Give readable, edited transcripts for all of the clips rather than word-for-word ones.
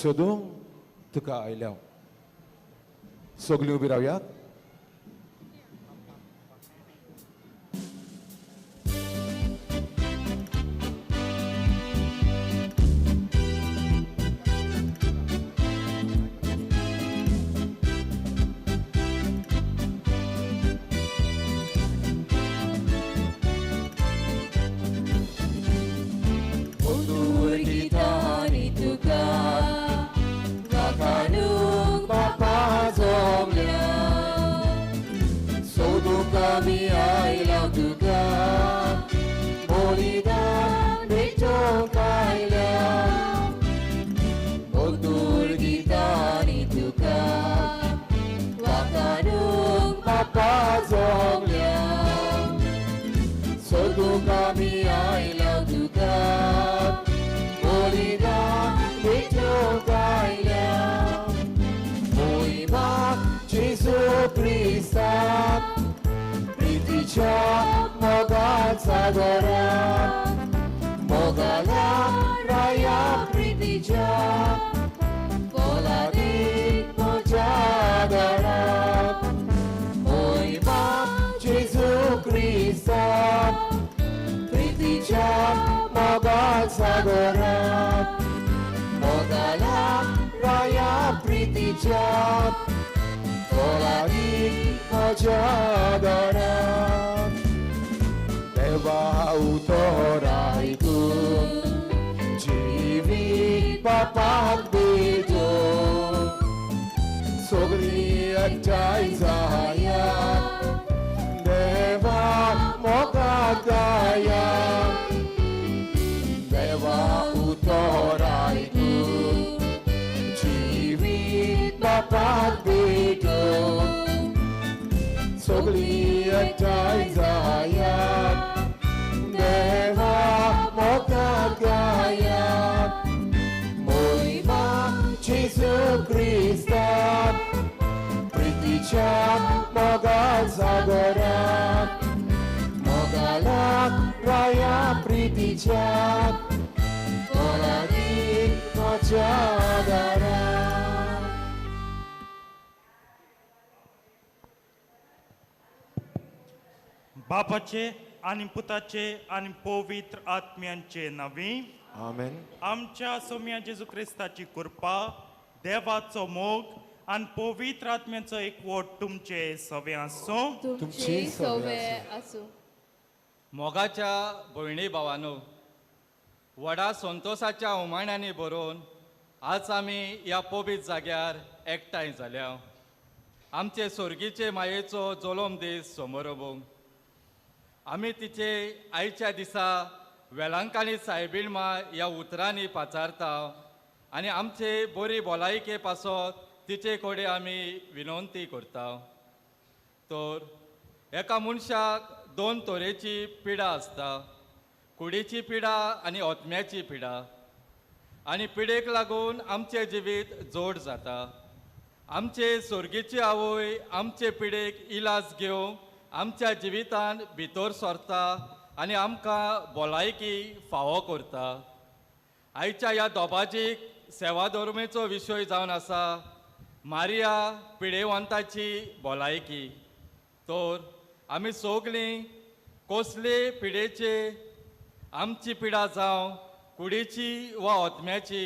सोदूंक तुका आयल्या. सगळीं उबी रावयात. बापाचे आनी पुताचे आनी पवित्र आत्म्यांचे नांवी आमेन. आमच्या सोम्या जेजू क्रिस्ताची कृपा, देवाचो मोग आनी पवित्र आत्म्याचो एकवट तुमचे सवे आसूं. तुमचे सवे आसूं. मोगाच्या भयणी भावानो, व्हडा संतोसाच्या उमाण्यांनी बरोवन आज आमी ह्या पवित्र जाग्यार एकठांय जाल्या. आमचे सोर्गीचे मायेचो जल्म दीस समरोवंक आमी तिचे आयच्या दिसा वेलांकानी सायबीण मा ह्या उतरांनी पाचारता आनी आमचे बरी भलायके पासत तिचे कडेन आमी विनवती करता. तर एका मनशाक दोन तरेची पिडा आसता, कुडीची पिडा आनी आत्म्याची पिडा. आनी पिडेक लागून आमचें जिवीत जोड जाता. आमचे सोर्गीची आवय आमचे पिडेक इलाज घेवंक आमच्या जिवितान भितर सरता आनी आमकां भलायकी फावो करता. आयच्या ह्या दोबाजीक सेवा धर्मेचो विशय जावन आसा मारिया पिडेवंताची भलायकी. तर आमी सगळीं कसले पिडेचे आमची पिडा जावं कुडीची वा आत्म्याची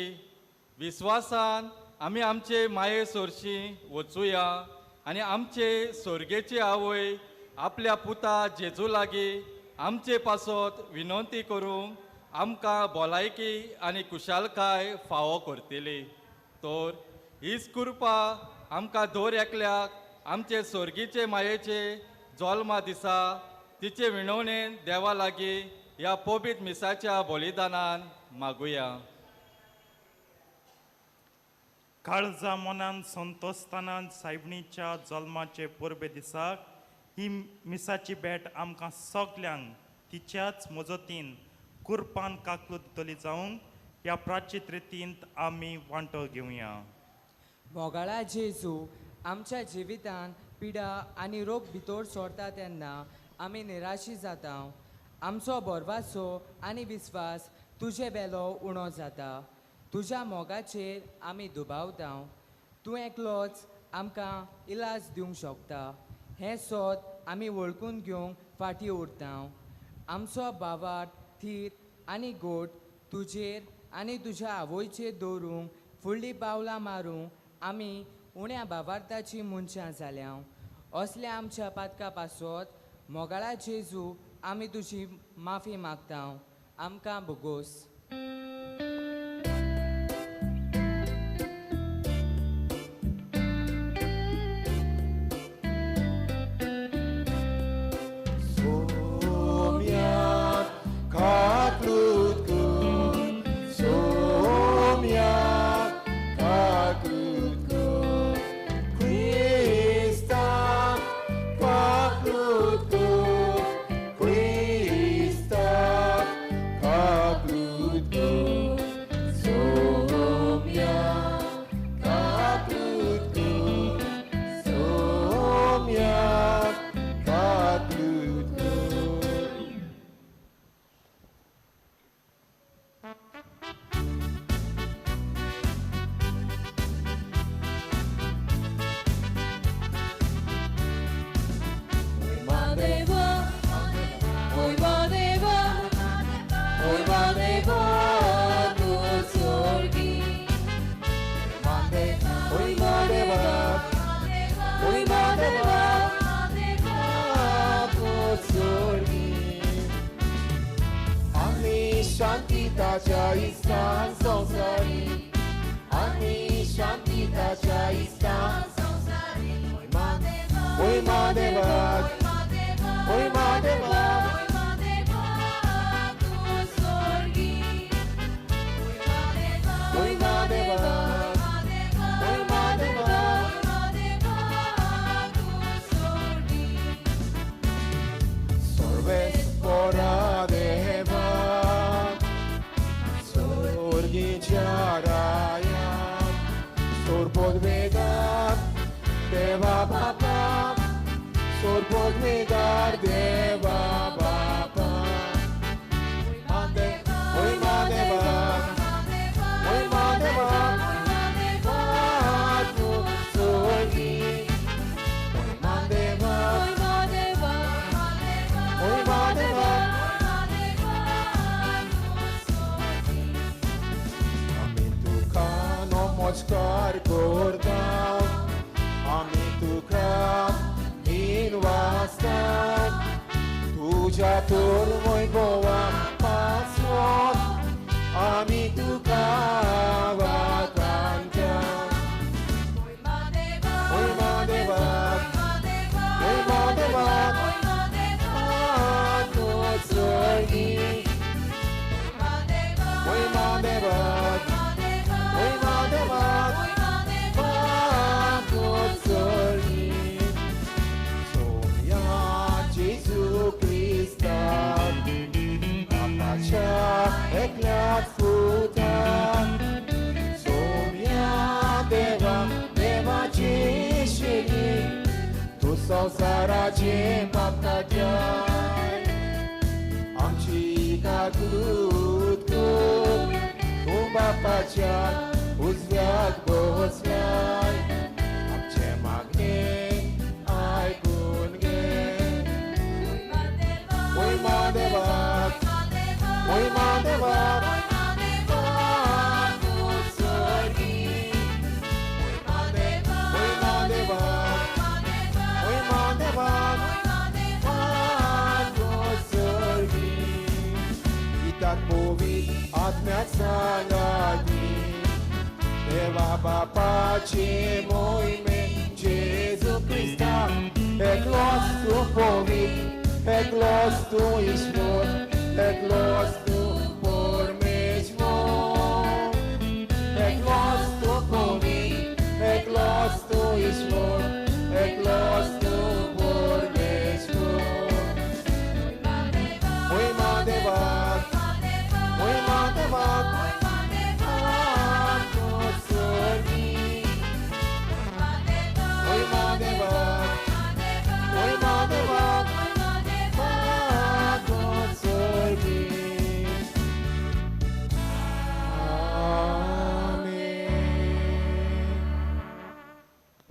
विस्वासान आमी आमचे माये सोरशी वचुया आनी आमचे सोर्गेची आवय आपल्या पुता जेजू लागीं आमचे पासत विनवती करूंक आमकां भलायकी आनी कुशालकाय फावो करतली. तर हीच कृपा आमकां दर एकल्याक आमचे सोर्गीचे मायेचे जल्मा दिसा तिचे विनवणेन देवा लागीं ह्या पवित्र मिसाच्या बलिदानान मागुया. काळजा मनान संतोस्तानान सायबणीच्या जल्माचे परबे दिसाक ही मिसाची भेट आमकां सगल्यांक तिच्याच मजतीन कुरपान काकलूत दितली जावंक ह्या प्राचीत रितींत आमी वांटो घेवया. मोगाळा जेजू, आमच्या जिवितान पिडा आनी रोग भितर सोडता तेन्ना आमी निराशी जाता. आमचो भरवासो आनी विस्वास तुजे बेलो उणो जाता. तुज्या मोगाचेर आमी दुबावता. तूं एकलोच आमकां इलाज दिवंक शकता. हें सोद आमी वळखून घेवंक फाटीं उरता. आमचो भावार्थ थीर आनी गोट तुजेर आनी तुज्या आवयचेर दवरूंक फुडलीं पावलां मारूंक आमी उण्या भावार्थाची मनशां जाल्या. असल्या आमच्या पातका पासत मोगाळा जेजू आमी तुजी माफी मागता. आमकां भोगोस.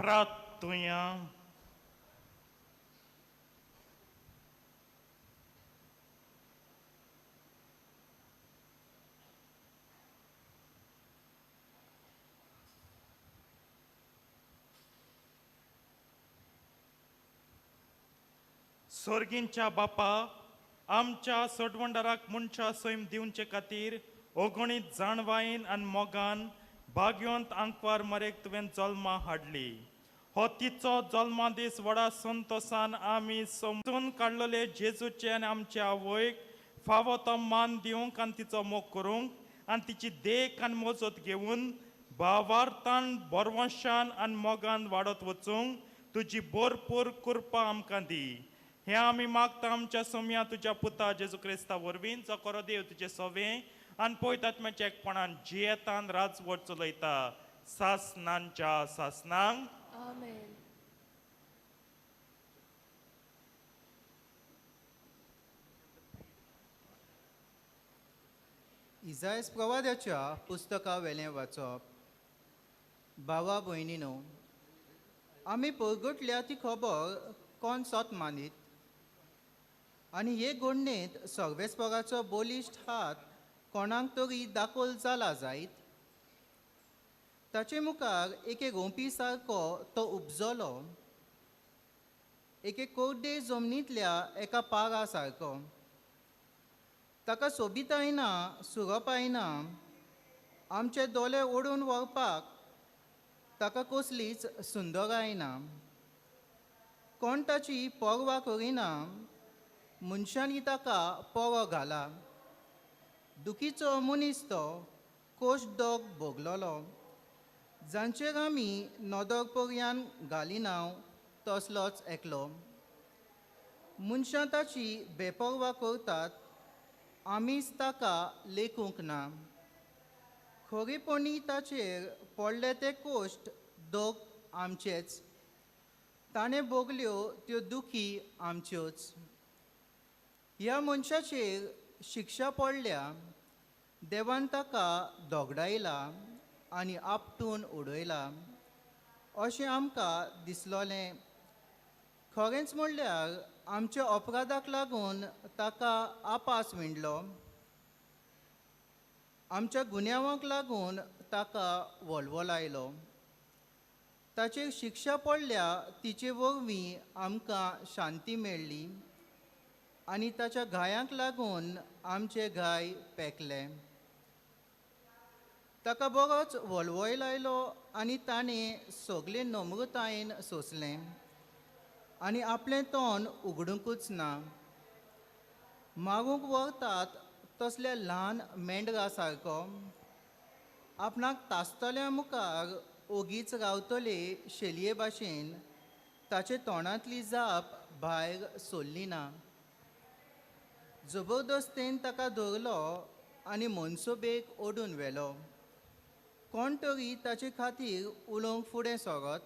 प्रार्थुया. सोर्गींच्या बापा, आमच्या सोडवंडाराक मनशा सैम दिवचे खातीर अगणीत जाणवायेन आनी मोगान भाग्यवंत आंकवार मरेक तुवें जल्मा हाडली. हो तिचो जल्मा दीस व्हडा संतोसान आमी समजून काडलेले जेजूचे आनी आमचे आवयक फावो तो मान दिवंक आनी तिचो मोग करूंक आनी तिची देख आनी मजत घेवन भावार्थान बरवंशान आनी मोगान वाडत वचूंक तुजी भरपूर कृपा आमकां दी. हें आमी मागता आमच्या सोम्या तुज्या पुता जेजू क्रिस्ता वरवीं, जो खरो देव तुजे सोवे आनी पवित्र आत्म्याच्या एकपणान जियेतान राजवट चलयता सासनांच्या सासनांक. आमेन. इजायस प्रवाद्याच्या पुस्तका वेलें वाचप. भावा भयणीनो, आमी परगटल्या ती खबर कोण सोत मानीत आनी हे घडणेंत सर्वेस्पराचो बलिश्ट हात कोणाक तरी दाखोल जाला जायत. ताचे मुखार एके रोंपी सारको तो उपजलो, एके कोरडे जमनींतल्या एका पारा सारको. ताका सोबिताय ना, सुरपाय ना, आमचे दोळे ओडून व्हरपाक ताका कसलीच सुंदराय ना. कोण ताची पर्वा करिना, मनशांनी ताका पोरो घाला. दुखीचो मनीस तो, कोश दोग भोगलोलो, जांचेर आमी नदर पर्यान घालिना तसलोच एकलो. मनशां ताची बेपर्वा करतात, आमीच ताका लेखूंक ना. खरेपणी ताचेर पडले ते कोश्ट दोग आमचेच, ताणें भोगल्यो त्यो दुखी आमच्योच. ह्या मनशाचेर शिक्षा पडल्या, देवान ताका दोगडायला आनी आपटून उडयला अशें आमकां दिसलोलें. खरेंच म्हणल्यार आमच्या अपराधाक लागून ताका आपास विणलो, आमच्या गुन्यांवांक लागून ताका वळवळायलो. ताचेर शिक्षा पडल्या तिचे वरवीं आमकां शांती मेळ्ळी आनी ताच्या घायांक लागून आमचे घाय पेकले. ताका बरोच वळवय लायलो आनी ताणें सगळे नम्रतायेन सोंसलें आनी आपलें तोंड उगडुंकूच ना. मारूंक व्हरतात तसल्या ल्हान मेंढरा सारको आपणाक तासतल्या मुखार ओगीच रावतले शेलये भाशेन ताचे तोंडांतली जाप भायर सोडली ना. जबरदस्तेन ताका धरलो आनी मनसोबेक ओडून व्हेलो. कोण तरी ताचे खातीर उलोवंक फुडें सरत.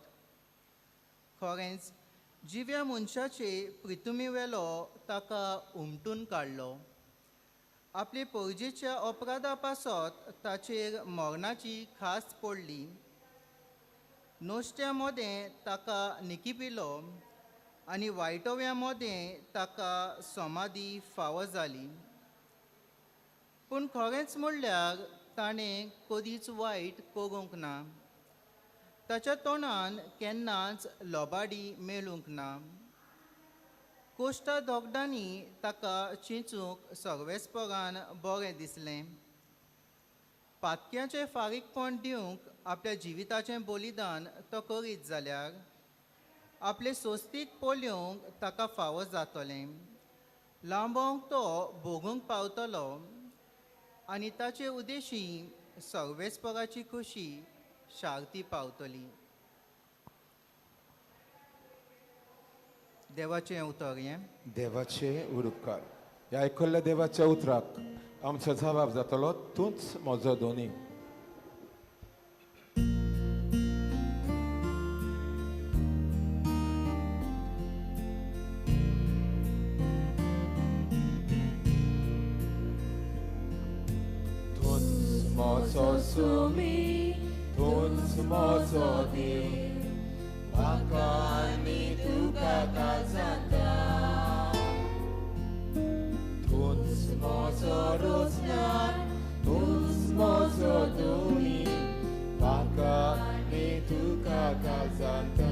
खरेंच जिव्या मनशाचे प्रितुमी वेलो ताका उमटून काडलो. आपले परजेच्या अपराधा पासत ताचेर मरणाची खास पडली. नश्ट्या मदें ताका निकिपिलो आनी वायटव्या मदें ताका समाधी फावो जाली. पूण खरेंच म्हणल्यार ताणें कदीच वायट करूंक ना, ताच्या तोंडान केन्नाच लोबाडी मेळूंक ना. कोश्टा दोगडांनी ताका चिंचूंक सर्वेस्परान बरें दिसलें. पातक्याचें फारीकपण दिवंक आपल्या जिविताचें बलिदान तो करीत जाल्यार आपले सोस्तीक पळोवंक ताका फावो जातलें. लांबोवंक तो भोगूंक पावतलो आनी ताचे उद्देशी सर्वेस्पराची खुशी शांती पावतली. देवाचें उतर हें. देवाचे उपकार. ह्या आयकल्ल्या देवाच्या उतराक आमचो जबाब जातलो, तूंच म्हजो दोनी. तूंच म्हजो सुमी, तूंच म्हजो देव, म्हाका आनी तुका काजांता. तूंच म्हजो रोजगार, तूंच म्हजो धनी, म्हाका आनी तुका काजांता.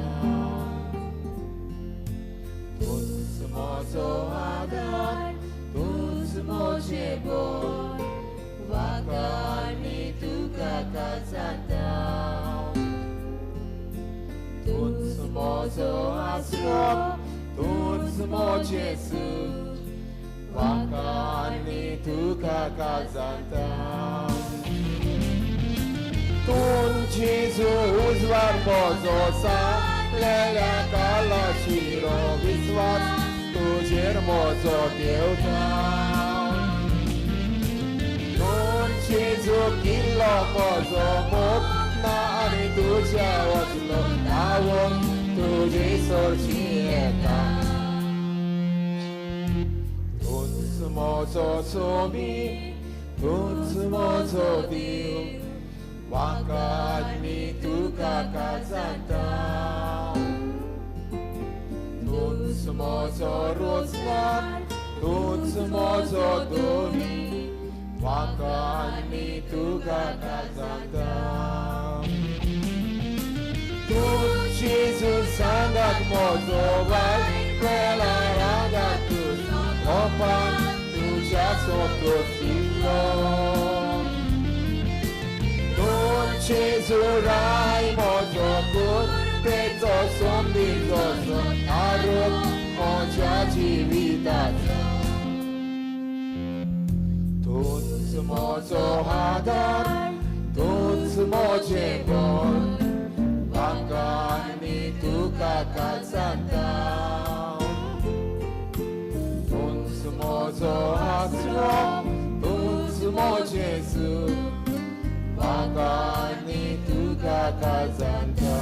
तूंच म्हजो आदार, तूंच म्हजें बळ, म्हाका आनी तुका काजांता. तूंच म्हजो आसरो, तूंच म्हजें सूख, म्हाका आनी तुका काजांता. तूं जेजू उजवाड म्हजो, सांगलेल्या काळाशिरो विस्वास तुजेर म्हजो देवता. तूं जेजू किल्लो म्हजो, मोग ना आनी तुज्या वचलो धांवून तुजे सरशी येता. तूंच म्हजो सोमी, तूंच म्हजो देव, म्हाका आनी तुका काजांता. तूंच म्हजो रोजगार, तूंच म्हजो धनी, म्हाका आनी तुका काजांता. तूं जेजू सांगात म्हजो, वायट वेळार रागात तूं कोपान तुज्या सोबत दिलो. तूं जेजू राय म्हजो, कृपेचो संदीचो आरोप म्हज्या जिविताचो. तूंच म्हजो आदार, तूंच म्हजें बळ, म्हाका आनी तुका काजांता. तूंच म्हजो आसरो, तूंच म्हजें सूख, म्हाका आनी तुका काजांता.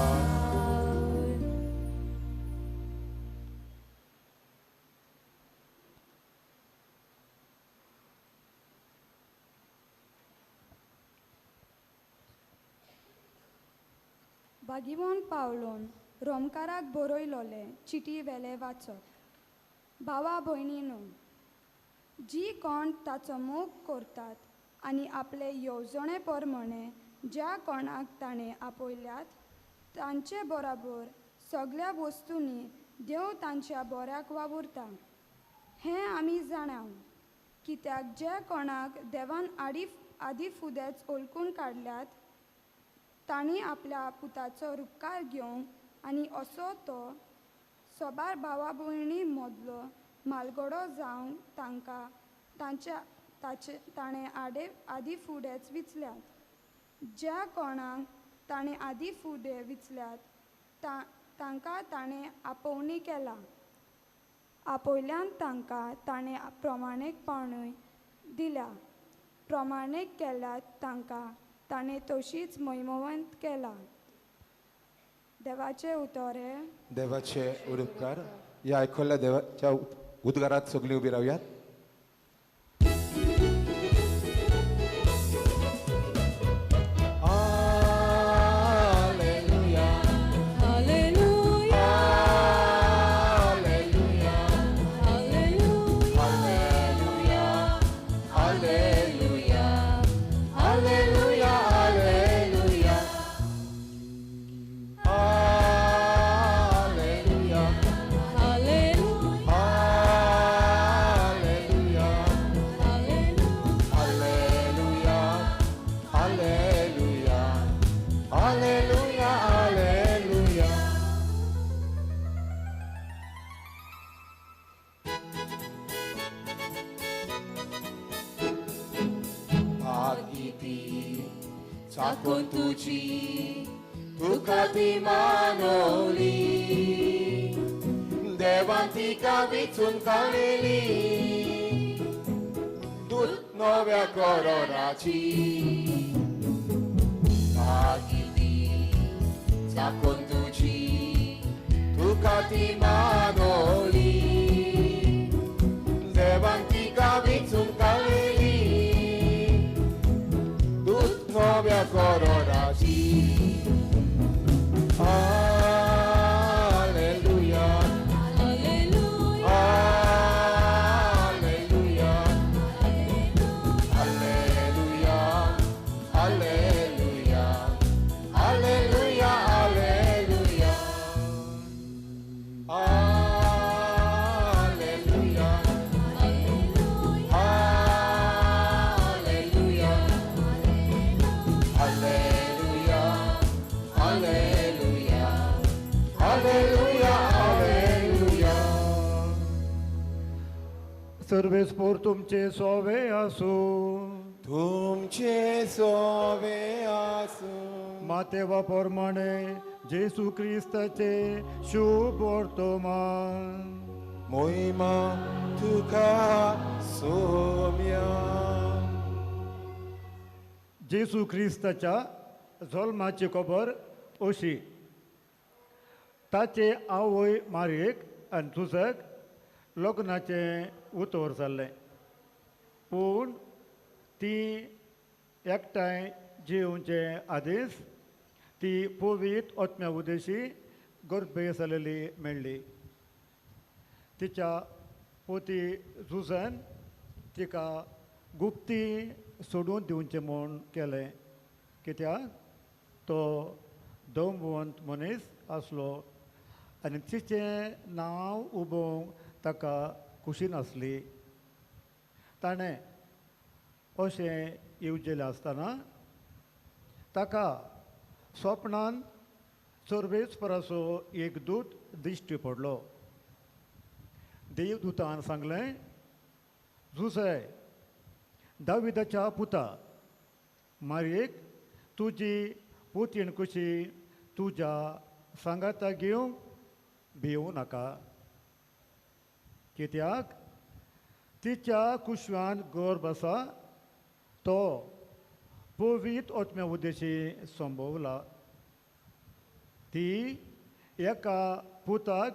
बागिवोन पावलोन रोमकाराक बरयलोले चिटी वेले वाचप. भावा भयणीनो, जी कोण ताचो मोग करतात आनी आपले येवजणे प्रमाणे ज्या कोणाक ताणें आपयल्यात तांचे बराबर सगळ्या वस्तूंनी देव तांच्या बऱ्याक वावुरता हें आमी जाणाव. कित्याक जे कोणाक देवान आदी फुडेंच ओळखून काडल्यात तांणी आपल्या पुताचो रुपकार घेवंक आनी असो तो सोबार भावा भयणी मदलो मालगडो जावंक तांकां तांच्या ताचे ताणें आदी फुडेंच विचल्यात. ज्या कोणाक ताणें आदी फुडें विचल्यात तांकां ताणें आपोवणी केला. आपयल्यान तांकां ताणें प्रमाणेकपणूय दिल्या. प्रमाणेक केल्यात तांकां ताणें तशीच महिमवंत केला. देवाचें उतर हें. देवाचे उपकार. ह्या आयकल्ल्या देवाच्या उद्गारात सगळीं उबी रावयात. चाकून तुजी तुका ती मानवली, देवान तिका विचून काडली, दूत नव्या करोराची. भागिती चाकून तुजी तुका ती मानवली, देवान तिका विचून काडली, नव्या करोराची. Alleluia. Hallelujah, hallelujah, hallelujah, hallelujah. सर्वेस्पोर तुमचे सोवे आसूं. तुमचे सोवे आसूं. मातेवा प्रमाणे जेसू क्रिस्ताचे शुभ वर्तमान. मोहिमा तुका सोम्या. जेसू क्रिस्ताच्या जल्माची खबर अशी. ताचे आवय मारयेक आनी जुजक लग्नाचें उतर जाल्लें, पूण ती एकठांय जिवचे आदींच ती पवित्र आत्म्या उदेशी गर्भे जालेली मेळ्ळी. तिच्या पोती जुजन तिका गुप्ती सोडून दिवचें म्हूण केलें, कित्याक तो दमवंत मनीस आसलो आनी तिचें नांव उबोवंक ताका खुशी नासली. ताणें अशें येवजिलें आसतना ताका स्वप्नान सर्वेस्पराचो एक दूत दिश्टी पडलो. देवदूतान सांगलें, जुसे, दाविदाच्या पुता, मारयेक तुजी पुतीण कशी तुज्या सांगाता घेवंक भिवूं नाका, कित्याक तिच्या कुशवान गर्भ आसा तो पवित्र आत्म्या उद्देशी संभवला. ती एका पुताक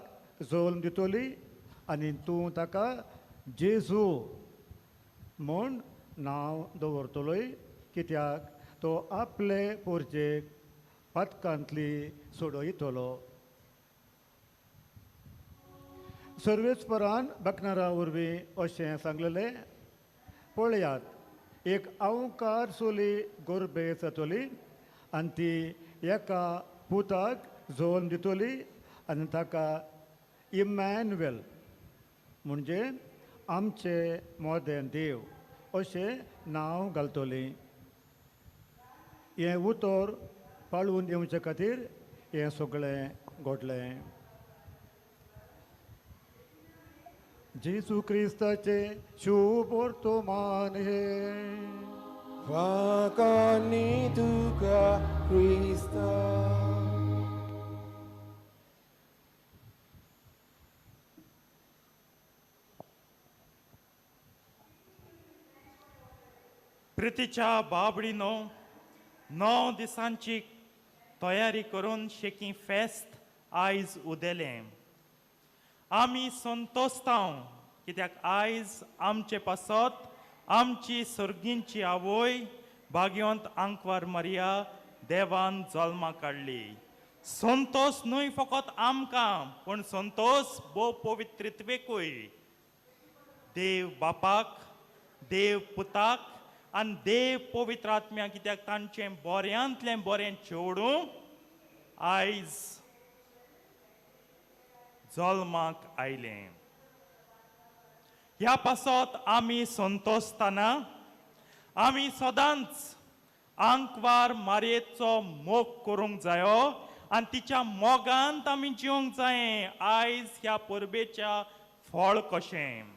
जल्म दितली आनी तूं ताका जेजू म्हूण नांव दवरतलोय, कित्याक तो आपले पोरजेक पातकांतली सोडयतलो. सर्वेस्परान बकनारा वरवीं अशें सांगलेलें, पळयात, एक अवकार चली गर्भे जातली आनी ती एका पुताक जल्म दितली आनी ताका इमॅन्युएल म्हणजे आमचे मोदें देव अशें नांव घालतली. हें उतर पाळून येवचे खातीर हें सगळें घडलें. जेजू क्रिस्ताचें शुभ वर्तमान हें. वाकानी तुका क्रिस्ता. प्रितीच्या बाबडीनो, 9 दिसांची तयारी करून शेकी फेस्त आयज उदेलें. आमी संतोस्तांव कित्याक आयज आमचे पासत आमची सर्गींची आवय भाग्यवंत आंकवार मारिया देवान जल्मा काडली. संतोष न्हय फकत आमकां, पूण संतोष भोव पवित्रत्वेकूय. देव बापाक, देव पुताक आनी देव पवित्र आत्म्या, कित्याक तांचें बऱ्यांतलें बरें चेडूं आयज जल्माक आयलें. ह्या पासत आमी संतोषताना आमी सदांच आंकवार मारयेचो मोग करूंक जायो आनी तिच्या मोगांत आमी जिवंक जाये. आयज ह्या परबेच्या फळ कशें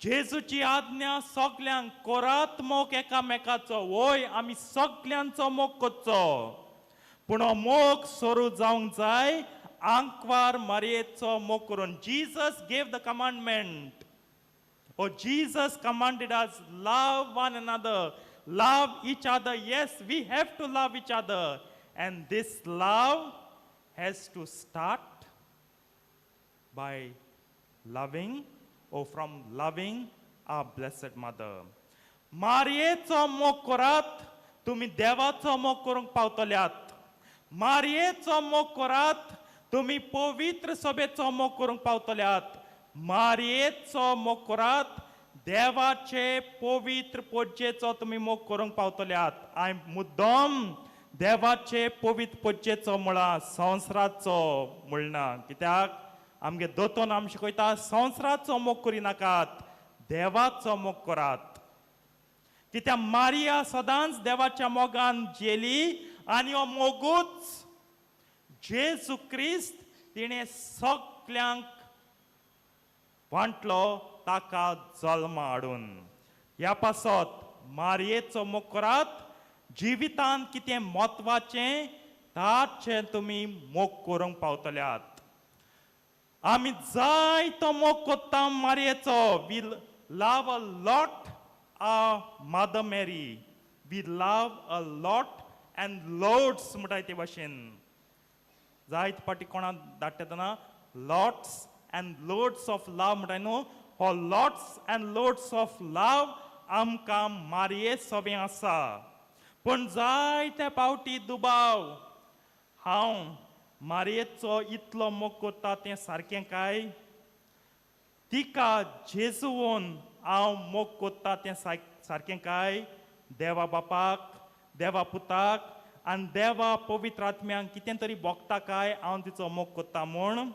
जेजूची आज्ञा सगल्यांक कोरात मोग एकामेकाचो. वय आमी सगल्यांचो मोग करचो, पूण हो मोग सुरू जावंक जाय आंकवार मारयेचो मोग करून. Jesus gave the commandment. Oh, Jesus commanded us, love one another, love each other. Yes, we have to love each other. And this love has to start by loving or from loving our Blessed Mother. मारयेचो मोग करात, तुमी देवाचो मोग करूंक पावतल्यात. मारयेचो मोग करात, तुमी पवित्र सभेचो मोग करूंक पावतल्यात. मारयेचो मोग करात, देवाचे पवित्र पोज्जेचो तुमी मोग करूंक पावतल्यात. हांवें मुद्दम देवाचे पवित्र पोज्जेचो म्हळां, संवसाराचो म्हणना. कित्याक आमगे दोतोन आम शिकयता, संवसाराचो मोग करिनाकात, देवाचो मोग करात. कित्याक मारिया सदांच देवाच्या मोगान जेली आनी हो मोगूच जेजू क्रिस्त तिणें सगल्यांक वांटलो ताका जल्मा हाडून. ह्या पासत मारयेचो मोग करात. जिवितांत कितें म्हत्वाचें ताचें तुमी मोग करूंक पावतल्यात. आमी जायतो मोग कोत्ता मारयेचो. We love a lot a Mother Mary. We love a lot and loads म्हणटाय ते भाशेन. जायते फावटी कोणाक धाडटा तेन्ना lots and loads of love म्हणटाय न्हू. हो lots and loads of love आमकां मारये सवें आसा. पूण जायते पावटी दुबाव, हांव मारयेचो इतलो मोग करता तें सारकें काय? तिका जेजुवन हांव मोग करता तें सारकें काय? देवा बापाक, देवा पुताक आनी देवा पवित्र आत्म्यांक कितें तरी भोगता काय हांव तिचो मोग करता म्हूण?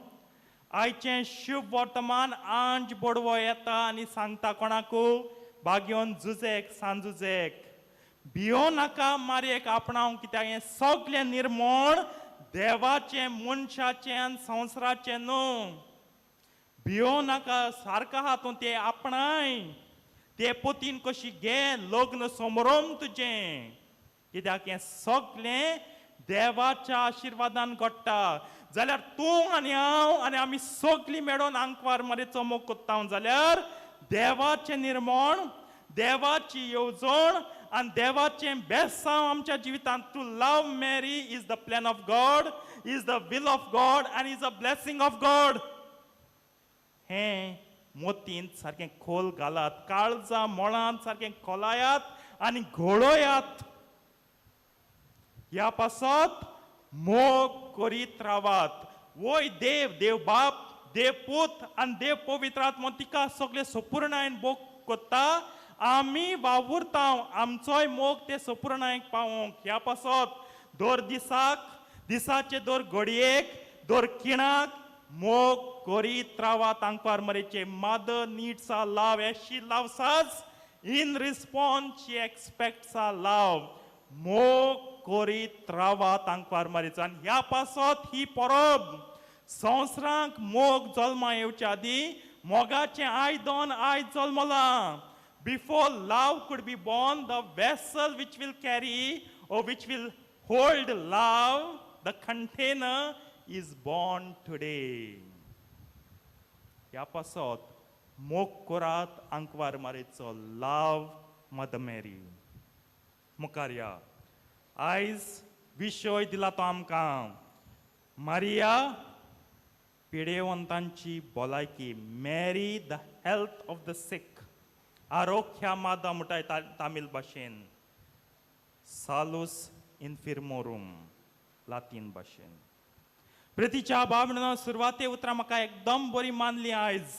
आयचें शुभ वर्तमान आंज बोडवो येता आनी सांगता कोणाकू? बागयोन जुजेक, सान जुजेक, भियो नाका मारयेक आपणावंक, कित्याक हें सगलें निर्मोण देवाचें, मनशाचें आनी संवसाराचें न्हू. भियो नाका, सारको आहा तूं, तें आपणाय, ते पोतीन कशी घे लग्न समरोम तुजें, कित्याक हें सगलें देवाच्या आशिर्वादान घडटा. जाल्यार तूं आनी हांव आनी आमी सगलीं मेळोन आंकवार मारयेचो मोग कोत्ता जाल्यार देवाचें निर्मोण, देवाची येवजण आनी देवाचें बेसांव आमच्या जिवितांत. To love Mary is the plan of God, is the will of God and is a blessing of God. हें मोतींत सारकें खोल घालात, काळजा मोळांत सारकें खोलायात आनी घोळयात. ह्या पासत मोग करीत रावात. वय देव, देव बाप, देव पूत आनी देव पवित्र आत्मो तिका सगळे सपुर्णायन मोग कोत्ता. आमी वावुरता आमचोय मोग ते सपुर्णायक पावोवंक. ह्या पासत दर दिसाक, दिसाचे दर घडयेक, दर खिणाक मोग करीत रावात आंकवार मरेचे. Mother needs a love as she loves us. In response she expects a love. मोग करीत रावात आंकवार मारीचो. आनी ह्या पासत ही परब संवसारांक मोग जल्मा येवच्या आदीं मोगाचें आयदन आयज जल्मलां. Before love could be born, the vessel which will carry or which will hold love, the container is born today. ह्या पासत मोग करात आंकवार मारीचो. Love Mother Mary. मुखार या. आयज विशय दिला तो आमकां मारिया पिडेवंतांची भलायकी. Mary the health of the sick. आरोग्या मादा म्हणटाय तामील भाशेन, सालूस इन्फिर्मोरूम लातीन भाशेन. प्रितीच्या बाबणो सुरवाते उतरां म्हाका एकदम बरी मानली. आयज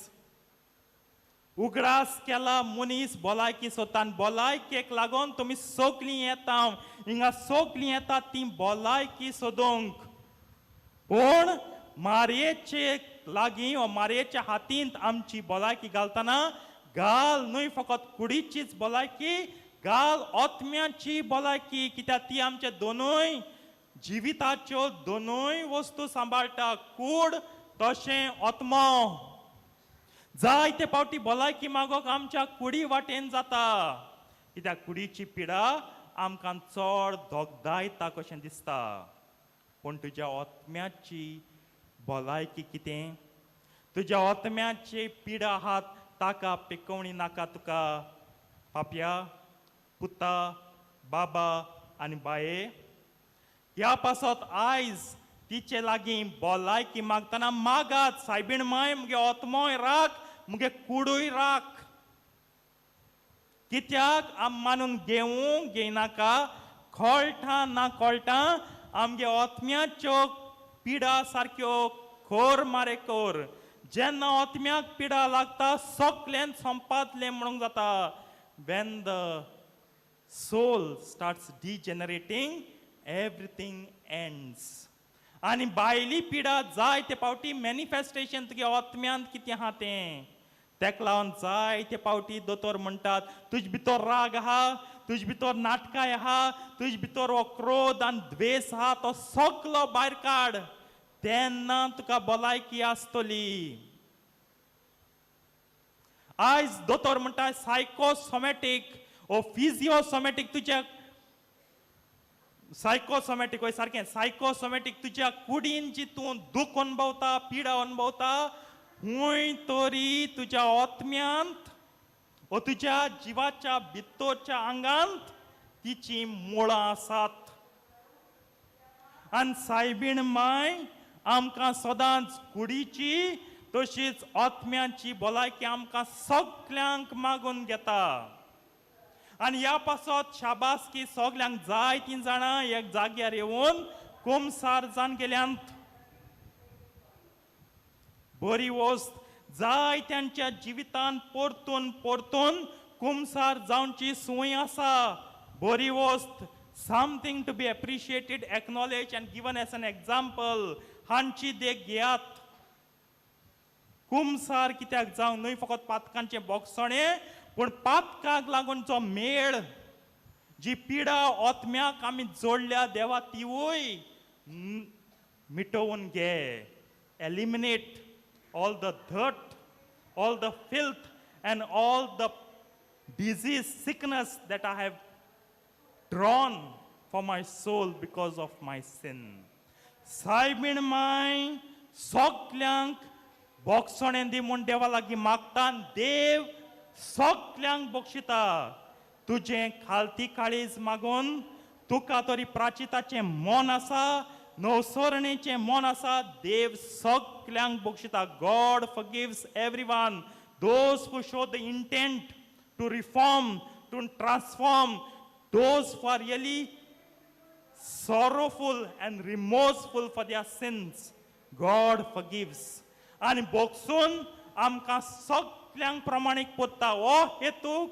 उगडास केला मनीस भलायकी सोदता. भलायकेक लागून तुमी सगलीं येता हिंगा, सगलीं येता ती भलायकी सोदूंक. पूण मारयेचे लागीं वा मारयेच्या हातींत आमची भलायकी घालतना घाल न्हय फकत कुडीचीच भलायकी, घाल आत्म्याची भलायकी, कित्याक ती आमच्या दोनूय जिविताच्यो दोनूय वस्तू सांबाळटा, कूड तशें आत्मो. जायते पावटी भलायकी मागोवंक आमच्या कुडी वाटेन जाता, कित्याक कुडीची पिडा आमकां चड धोगदायता कशें दिसता. पूण तुज्या आत्म्याची भलायकी कितें? तुज्या आत्म्याची पिडा आहात ताका पिकोवणी नाका तुका पापया, पुता, बाबा आनी बाये. ह्या पासत आयज तिचे लागीं भलायकी मागतना मागात, सायबीण माय मुगे आत्मोय राख, मुगे कुडूय राख. कित्याक आम मानून घेवूं घेयनाका, कळटा ना कळटा आमगे आत्म्याच्यो पिडा सारक्यो खोर मारे कोर. जेन्ना आत्म्याक पिडा लागता सगळ्यान संपादलें म्हणूंक जाता. When the soul starts degenerating, everything ends. आनी भायली पिडा जाय ते पावटी मॅनिफेस्टेशन तुगे आत्म्यांत कितें आहा तें. तेका लागून जायते पावटी दोतोर म्हणटात तुज भितर राग आहा, तुज भितर नाटकां आहा, तुज भितर हो क्रोध आनी द्वेस आहा, तो सगलो भायर काड, तेन्ना तुका भलायकी आसतली. आयज दोतोर म्हणटा सायकोसोमॅटीक ओ फिजियोसोमॅटीक, तुज्या सायकोसोमॅटीक वय सारकें, सायकोसोमॅटीक तुज्या कुडीन जी तूं दूख अणभवता, पिडा अणभवता, खूंय तरी तुज्या आत्म्यांत ओ तुज्या जिवाच्या भितरच्या आंगांत तिचीं मुळां आसात. आनी सायबीण माय आमकां सदांच कुडीची तशीच आत्म्याची भलायकी आमकां सगल्यांक मागून घेता. आनी ह्या पासत शाबासकी सगल्यांक जाय तीं जाणां एक जाग्यार येवन कुमसार जावन गेल्यांत. बरी वस्त जाय त्यांच्या जिवितान परतून परतून कुमसार जावची संवय आसा. बरी वस्त, something to be appreciated, acknowledge and given as an example, हांची देख घेयात. कुमसार कित्याक जावं न्हय फकत पातकांचें बोगसणें, पूण पातकाक लागून जो मेळ, जी पिडा आत्म्याक आमी जोडल्या देवा तिवूय मिटोवन घे. Eliminate all the dirt, all the filth and all the disease, sickness that I have drawn for my soul because of my sin. सायबीण my सगल्यांक बोगसणें दी म्हूण देवा लागीं मागता, देव सगल्यांक बक्षिता. तुजें खालती काळीज मागून तुका तरी प्राचिताचें मन आसा, नवसरणेचें मन आसा, देव सगल्यांक बक्षिता. God forgives everyone, those who show the intent to reform, to transform, those who are really sorrowful and remorseful for their sins, God forgives. आनी बोगसून आमकां सगल्यांक प्रमाणीक पोत्ता. हो हेतू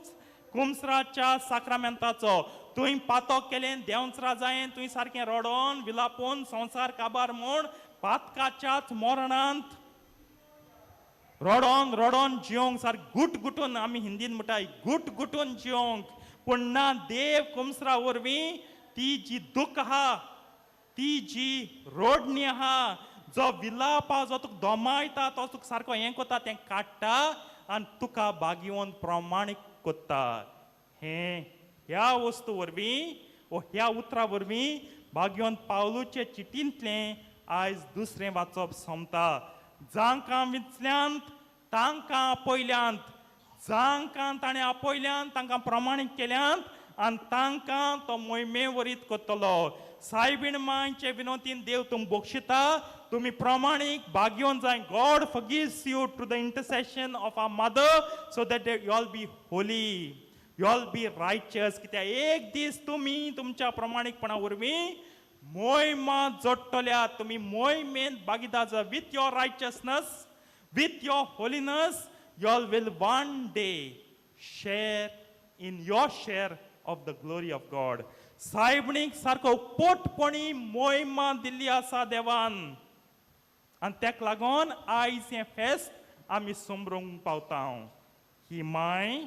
कुमसराच्या साक्रामेंताचो. तुवें पातक केलें, देंवचरा जायें, तुवें सारकें रडोन विलापून संवसार काबार म्हूण पातकाच्याच मरणांत रडोन रडोन जियोंक, सारकें गुट गुटून, आमी हिंदीन म्हणटाय गुट गुटून जियोंक. पूण ना, देव कुमसरा वरवीं ती जी दूख आहा, ती जी रोडणी आहा, जो विलाप आहा, जो तुका दोमायता, तो तुका सारको हें कोता, तें काडटा आनी तुका बागेवन प्रमाणीक कोत्ता. हें ह्या वस्तू वरवीं वो ह्या उतरां वरवीं भाग्यवंत पावलूचे चिटींतलें आयज दुसरें वाचप सोंपता. जांकां विंचल्यांत तांकां आपयल्यांत, जांकां ताणें आपयल्यांत तांकां प्रमाणीक केल्यांत आनी तांकां तो मोहिमे वरीत करतलो. सायबीण मांयचे विनोतीन देव तुम बक्षिता, तुमी प्रमाणीक भाग्यवंत जाय. God forgives you through the intercession of our mother, so that you all be holy, you all be righteous. कित्याक एक दीस तुमी तुमच्या प्रमाणीकपणा वरवीं मोहिमा जोडटल्या, तुमी मोहिमेंत भागीदार जाय. With your righteousness, with your holiness, you all will one day share in your share of the glory of God. सायबणीक सारको पोटपणी मोहिमा दिल्ली आसा देवान, आनी तेका लागून आयज हें फेस्त आमी समरूंक पावता. ही माय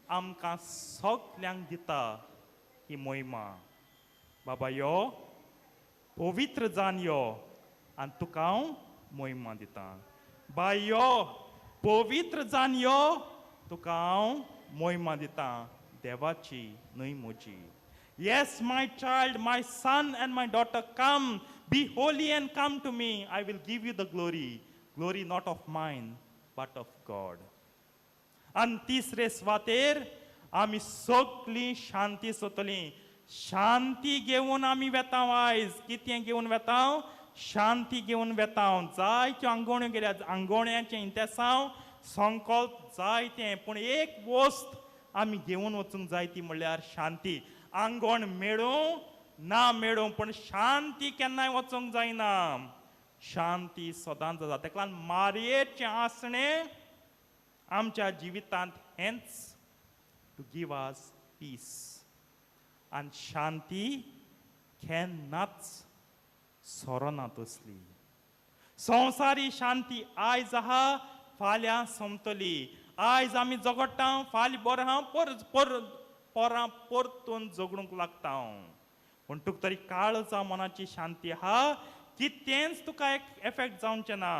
आमकां सगल्यांक दिता ही मोहिमा. बाबा यो, पवित्र जान यो आनी तुका हांव मोहिमा दिता. बाय यो, पवित्र जान यो, तुका हांव मोहिमा दिता, देवाची न्हय म्हजी. Yes, my child, my son and my daughter, come, be holy and come to me. I will give you the glory, glory not of mine, but of God. आनी तिसरे सुवातेर आमी सगळीं शांती सोदतलीं. शांती घेवन आमी वेता आयज. कितें घेवन वेता? शांती घेवन वेता. जायत्यो आंगोण्यो गेल्या, आंगोण्याचें इंतेसांव संकल्प जायतें, पूण एक वस्त आमी घेवन वचूंक जाय ती म्हणल्यार शांती. आंगोण मेळूं ना मेळूं, पूण शांती केन्नाय वचूंक जायना. शांती सदांच जाता. तेका लागून मारयेचें आसणें आमच्या जिवितांत हेंच, टू गिव अस पीस. आनी शांती केन्नाच सोरना तसली. संवसारी शांती आयज आहा, फाल्यां सोंपतली. आयज आमी झगडटा, फाल्यां बरें आहा, पर पोरां परतून झगडूंक लागता. पूण तुका तरी काळजा मनाची शांती आहा, कितेंच तुका एक एफेक्ट जावचें ना.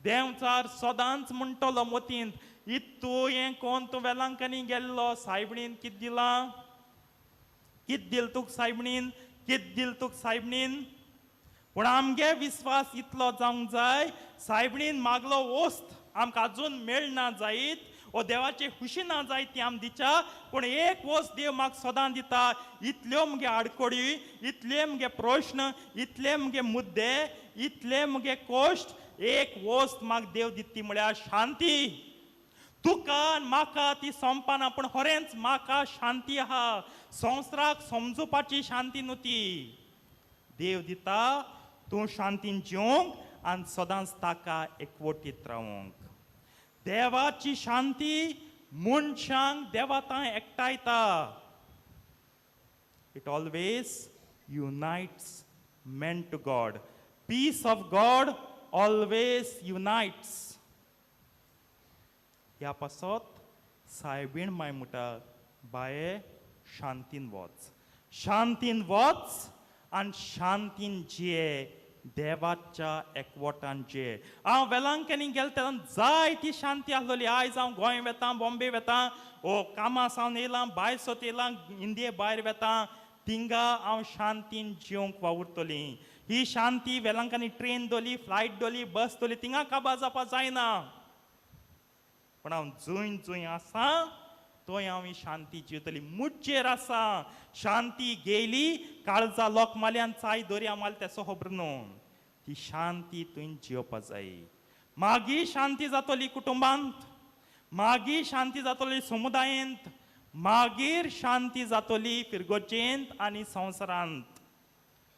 देंवचार सदांच म्हणटलो मतींत, इतू हें कोण तूं वेलांकनी गेल्लो, सायबणीन कित दिलां, कित दिल तुका सायबणीन, कित दिल तुका सायबणीन. पूण आमगे विस्वास इतलो जावंक जाय, सायबणीन मागलो वस्त आमकां अजून मेळना जायत ओ देवाची खुशी ना जायत ती आम दिच्या, पूण एक वस्त देव म्हाका सदां दिता. इतल्यो मुगे आडकोडी, इतले मुगे प्रश्न, इतले मुगे मुद्दे, इतले मुगे कश्ट, एक वस्त म्हाका देव दिता ती म्हळ्यार शांती. तुका आनी म्हाका ती संपाना, पूण खरेंच म्हाका शांती आहा. संवसाराक समजुपाची शांती न्हू ती. देव दिता तूं शांतीन जिवंक आनी सदांच ताका एकवटीत रावंक. देवाची शांती मनशांक देवा तांय एकठांयता. It always unites men to God. Peace of God always unites. ह्या पासत सायबीण माय म्हणटा, बाये शांतीन वच, शांतीन वच आनी शांतीन जिये, देवाच्या एकवटान जिये. हांव वेलांकनी गेलो तेन्ना जायती शांती आसलोली. आयज हांव गोंय वेता, बॉम्बे वेता, ओ कामां सावन येयलां, भायर सोत येयलां, इंडिये भायर वेता, थिंगा हांव शांतीन जिवंक वावुरतली. ही शांती वेलांकांनी ट्रेन दोली, फ्लायट दोली, बस दोली, थिंगा काबार जावपा जायना. पूण हांव जंय जंय आसा थंय हांव ही शांती जिवतली. मुटचेर आसा शांती गेली, काळजा लोक माल्यान चाय दर्या माल तेसो खबर न्हू. ती शांती तुवें जियोवपा जाय. मागीर शांती जातली कुटुंबांत, मागीर शांती जातली समुदायेंत, मागीर शांती जातली फिरगोचेंत आनी संवसारांत.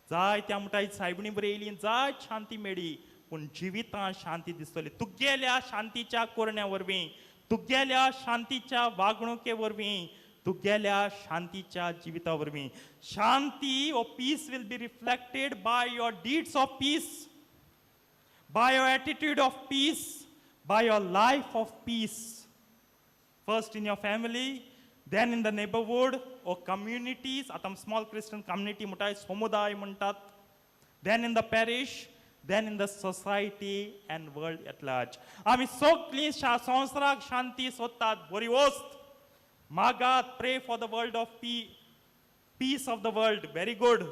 जाय त्या म्हणटा सायबणी बरी येयली, जाय शांती मेळ्ळी, पूण जिवितांत शांती दिसतली तुगेल्या शांतीच्या कोरण्या वरवीं, तुगेल्या शांतीच्या वागणुके वरवीं, तुगेल्या शांतीच्या जिविता वरवीं. शांती ओ peace will be reflected by your deeds of peace, by your attitude of peace, by your life of peace. First in your family, then in the neighborhood or communities, आतां small Christian community म्हणटात, समुदाय म्हणटात, then in the parish, then in the society and world at large. आमी सगळीं संवसाराक शांती सोदतात, बरी वस्त मागात, pray for the world of peace of the world, very good.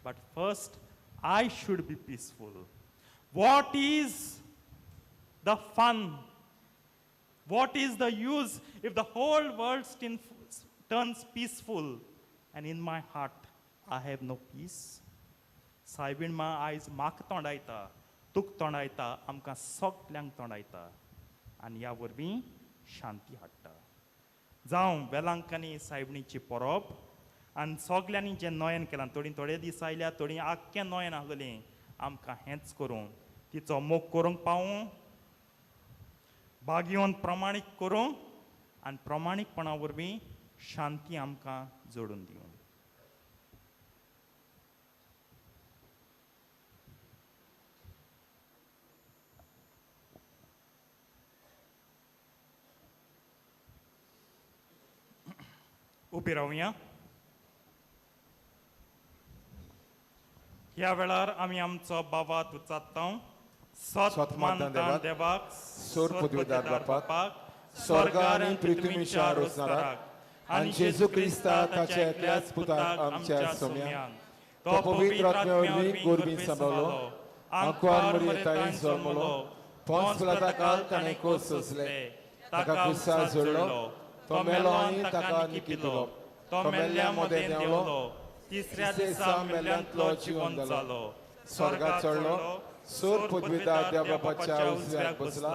But first, I should be peaceful. What is the fun? What is the use if the whole world turns peaceful and in my heart I have no peace? सायबीण मा आयज म्हाका तोंडायता, तुका तोंडायता, आमकां सगल्यांक तोंडायता आनी ह्या वरवीं शांती हाडटा. जावं वेलांकांनी सायबणीची परब आनी सगल्यांनी जें नयन केलां, थोडीं थोडे दीस आयल्या, थोडीं आख्खें नयन आसलेलीं, आमकां हेंच करूं, तिचो मोग करूंक पावूं, भागयोन प्रमाणीक करूं आनी प्रमाणीकपणा वरवीं शांती आमकां जोडून दिवं. उबी रावया. ह्या वेळार आमी आमचो बाबा उच्चारता. सत मानता देवाक, सोर पदवीदार बापाक, स्वर्ग आनी पृथ्वीच्या रोसणाराक, आनी जेजू क्रिस्ता ताच्या एकल्याच पुताक आमच्या सोम्यान, तो पवित्र आत्म्या वरवीं गोरबीन सांबाळ्ळो, आंकवार मरियेताईन जल्मलो, पोंस पिलाता काल ताणें कोस सोंसले, ताका खुर्सार जोडलो, तो मेलो आनी ताका निकितलो, तो मेल्ल्या मदें देंवलो, तिसऱ्या दिसा मेल्ल्यांतलो जिवन जालो, स्वर्गात चडलो, सोर पदवीदार देव बापाच्या उजव्याक बसला,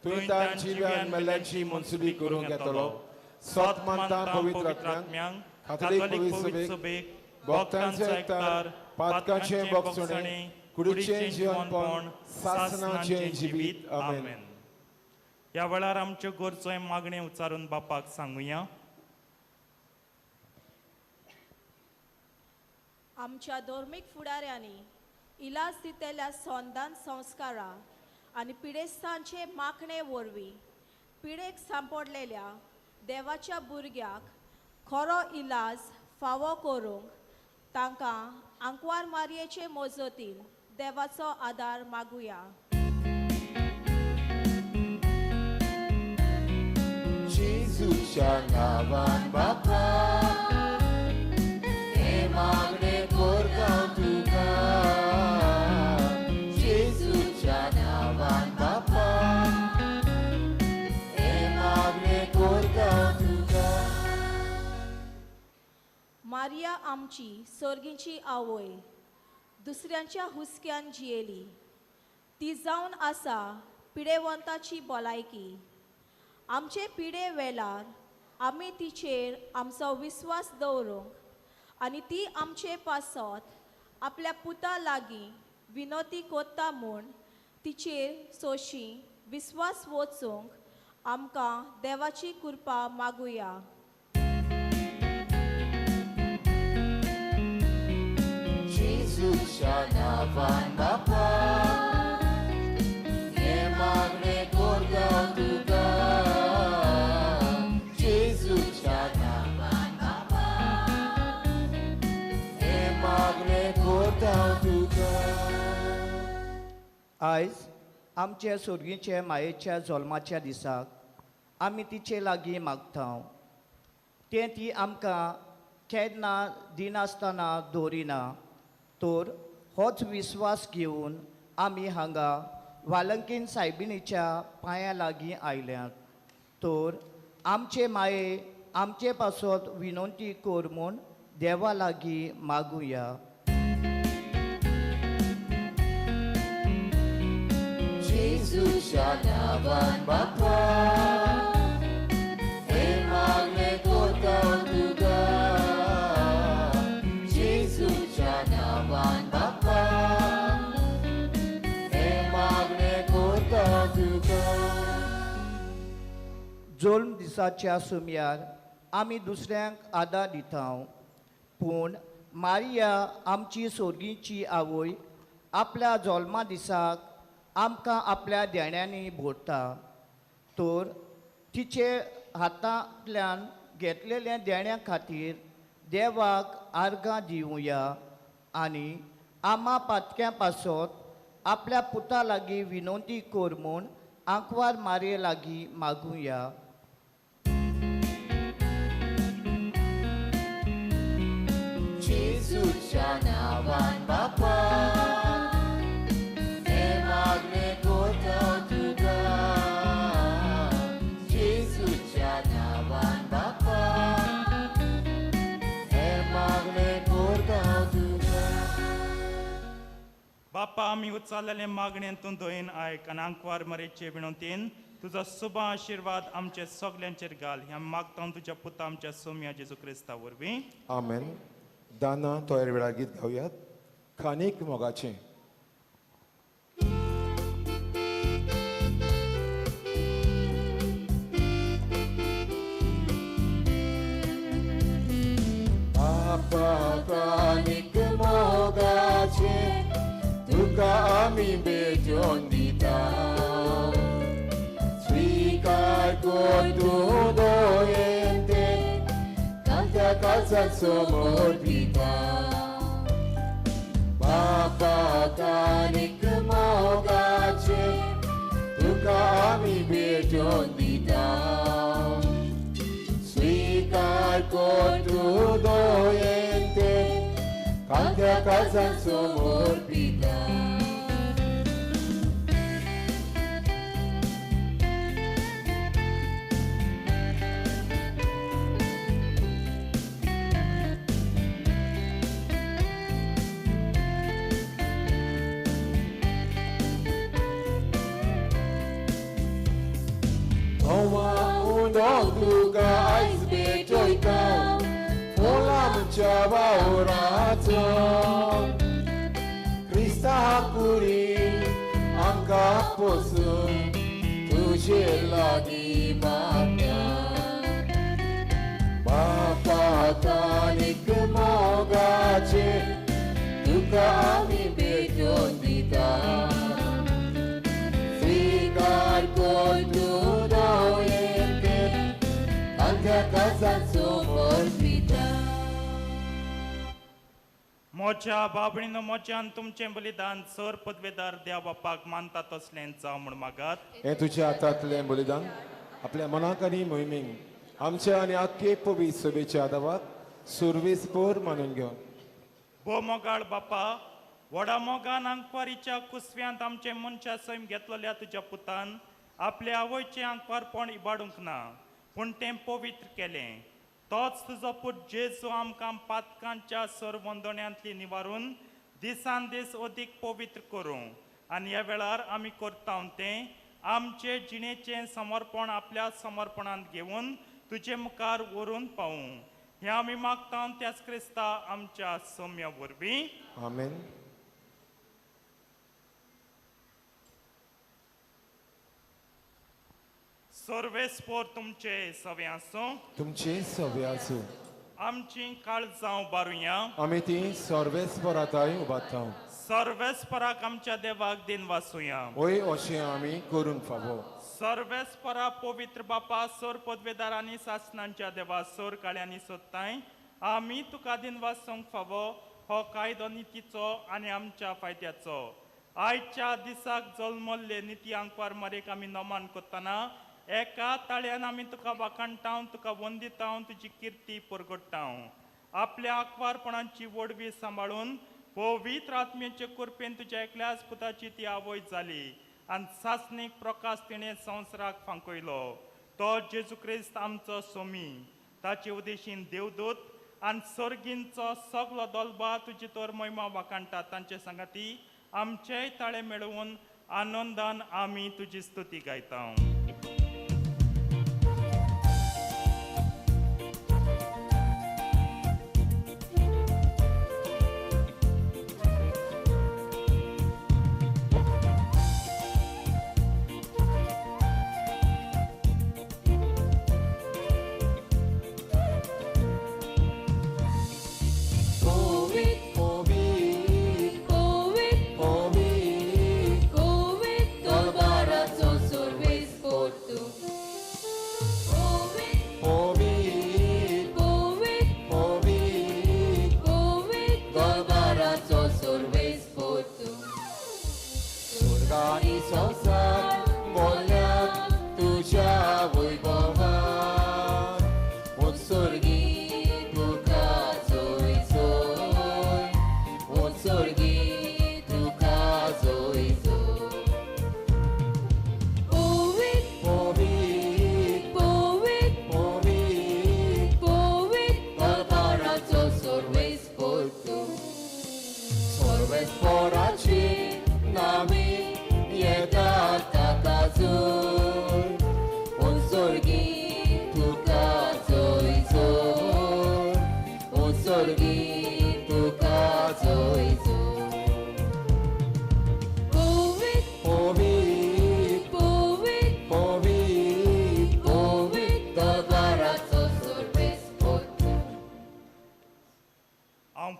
थंय ताण जिव्या आनी मेल्ल्यांची मनसुबी करूंक येतलो. सत मानता पवित्र आत्म्यांक, काथोलीक पवित्र सभेक, भक्तांचो एकतार, पातकांचें बोगसणें, कुडीचें जिवनपण, सासणाचें जिवीत. आमेन. ह्या वेळार आमच्यो गरजो मागणें उच्चारून बापाक सांगुया. आमच्या धर्मीक फुडाऱ्यांनी इलाज दितल्या संदान संस्कारां आनी पिडेस्तांचे मागणे वरवीं पिडेक सांपडलेल्या देवाच्या भुरग्याक खरो इलाज फावो करूंक तांकां आंकवार मारयेचे मजतीन देवाचो आदार मागुया. जेजूच्या नांवान बापा हें मागणें करता तुका. जेजूच्या नांवान बापा हें मागणें करता तुका. मारिया आमची सर्गीची आवय दुसऱ्यांच्या हुस्क्यान जियेली. ती जावन आसा पिडेवंताची भलायकी. आमचे पिडे वेळार आमी तिचेर आमचो विस्वास दवरूंक आनी ती आमचे पासत आपल्या पुता लागीं विनोती कोत्ता म्हूण तिचेर सोशी विस्वास वचूंक आमकां देवाची कृपा मागुया. जेजूच्या नांवान बापा हें मागणें करता तुका. जेजूच्या नांवान बापा हें मागणें करता तुका. आयज आमच्या सोर्गीचे मायेच्या जल्माच्या दिसाक आमी तिचे लागीं मागता. तें ती आमकां केन्ना दिनासतना दवरिना, तर होच विस्वास घेवन आमी हांगा वालंकीन सायबिणीच्या पांयां लागीं आयल्यात. तर आमचे माये आमचे पासत विनंती कर म्हूण देवा लागीं मागुया. जेजूच्या नांवान बापा हें मागणें करता तुका. जेजूच्या नांवान बापा हें मागणें करता तुका. जल्म दिसाच्या सुमयार आमी दुसऱ्यांक आदार दिता, पूण मारिया आमची सोर्गीची आवय आपल्या जल्मा दिसाक आमकां आपल्या देण्यांनी भरता. तर तिचे हातांतल्यान घेतलेल्या देण्या खातीर देवाक आर्गां दिवया आनी आमा पातक्यां पासत आपल्या पुता लागीं विनंती कर म्हूण आंकवार मारये लागीं मागुया. जेजूच्या नांवान बापा हें मागणें करता तुका. जेजूच्या नांवान बापा हें मागणें करता तुका. बापा आमी उच्चारलेले मागणें तूं दयेन आयक आनी आंकवार मरेचे विनंतीन तुजो सुबा आशिर्वाद आमचे सगल्यांचेर घाल. ह्या मागता तुज्या पुता आमच्या सोम्या जेजू क्रिस्ता वरवीं. आमेन. दाना तयार वेळार गीत गावयात खानीक मोगाचें. बापा खानीक मोगाचें तुका आमी भेटोवन दिता. स्विकार कर तूं दयेन तें तांच्या काळजाक समर्पिता. बापा खानीक मोगाचें तुका आमी भेटोवन दिता. स्विकार कर तूं दयेन तें तांच्या काळजाक समर्पिता. तुका आयज भेटयता फुलां आमच्या वावराचो. क्रिस्ता कुरी आमकां पोसून तुजे लागीं मागता. बापा खानीक मोगाचें तुका आमी भेटोवन दिता. म्हज्या बाबणीनो म्हज्यान तुमचें बलिदान सर पदवेदार देव बापाक मानता तसलें जावं म्हूण मागात. हें तुज्या हातांतलें बलिदान आपल्या मनाक आनी मोहिमेक आमच्या आनी आख्खे पवित्र सभेच्या आदावाक सुरवेस पोर मानून घेवन. भो मोगाळ बापा, व्हडा मोगान आंकवारीच्या कुसव्यांत आमचें मनशा सैम घेतलेल्या तुज्या पुतान आपल्या आवयचें आंकवारपण इबाडूंक ना, पूण तें पवित्र केलें. तोच तुजो पूत जेजू आमकां पातकांच्या सरवंदण्यांतली निवारून दिसान दीस अदीक पवित्र करूं आनी ह्या वेळार आमी करता तें आमचे जिणेचें समर्पण आपल्या समर्पणांत घेवन तुजे मुखार व्हरून पावूं. हें आमी मागता त्याच क्रिस्ता आमच्या सोम्या वरवीं. आमेन. सर्वेस्पोर तुमचे सवे आसूं. तुमचे सवे आसूं. आमची काळजां उबारुया. आमी ती सर्वेस्पराताय उबारता. सर्वेस्पराक आमच्या देवाक दिन वासुया. वय अशें आमी करूंक फावो. सर्वेस्परा पवित्र बापा, सोर पदवेदार आनी सासणांच्या देवा, सोर काळ्यांनी सोदताय आमी तुका दिन वासूंक फावो. हो कायदो नितीचो आनी आमच्या फायद्याचो. आयच्या दिसाक जल्मल्ले निती आंकवार मारेक आमी नमन करतना एका ताळ्यान आमी तुका वाखाणटाव, तुका वंदिताव, तुजी किर्ती परगट्टाव. आपल्या आंकवारपणाची वडवी सांबाळून पवित्र आत्म्याचे कृपेन तुज्या एकल्याच पुताची ती आवय जाली आनी सासणीक प्रकाश तिणें संवसाराक फांकयलो. तो जेजू क्रिस्त आमचो सोमी. ताचे उदेशीन देवदूत आनी सर्गींचो सगलो दोलबा तुजी तर महिमा वाखाणटा. तांचे सांगाती आमचेय ताळे मेळोवन आनंदान आमी तुजी स्तुती गायता.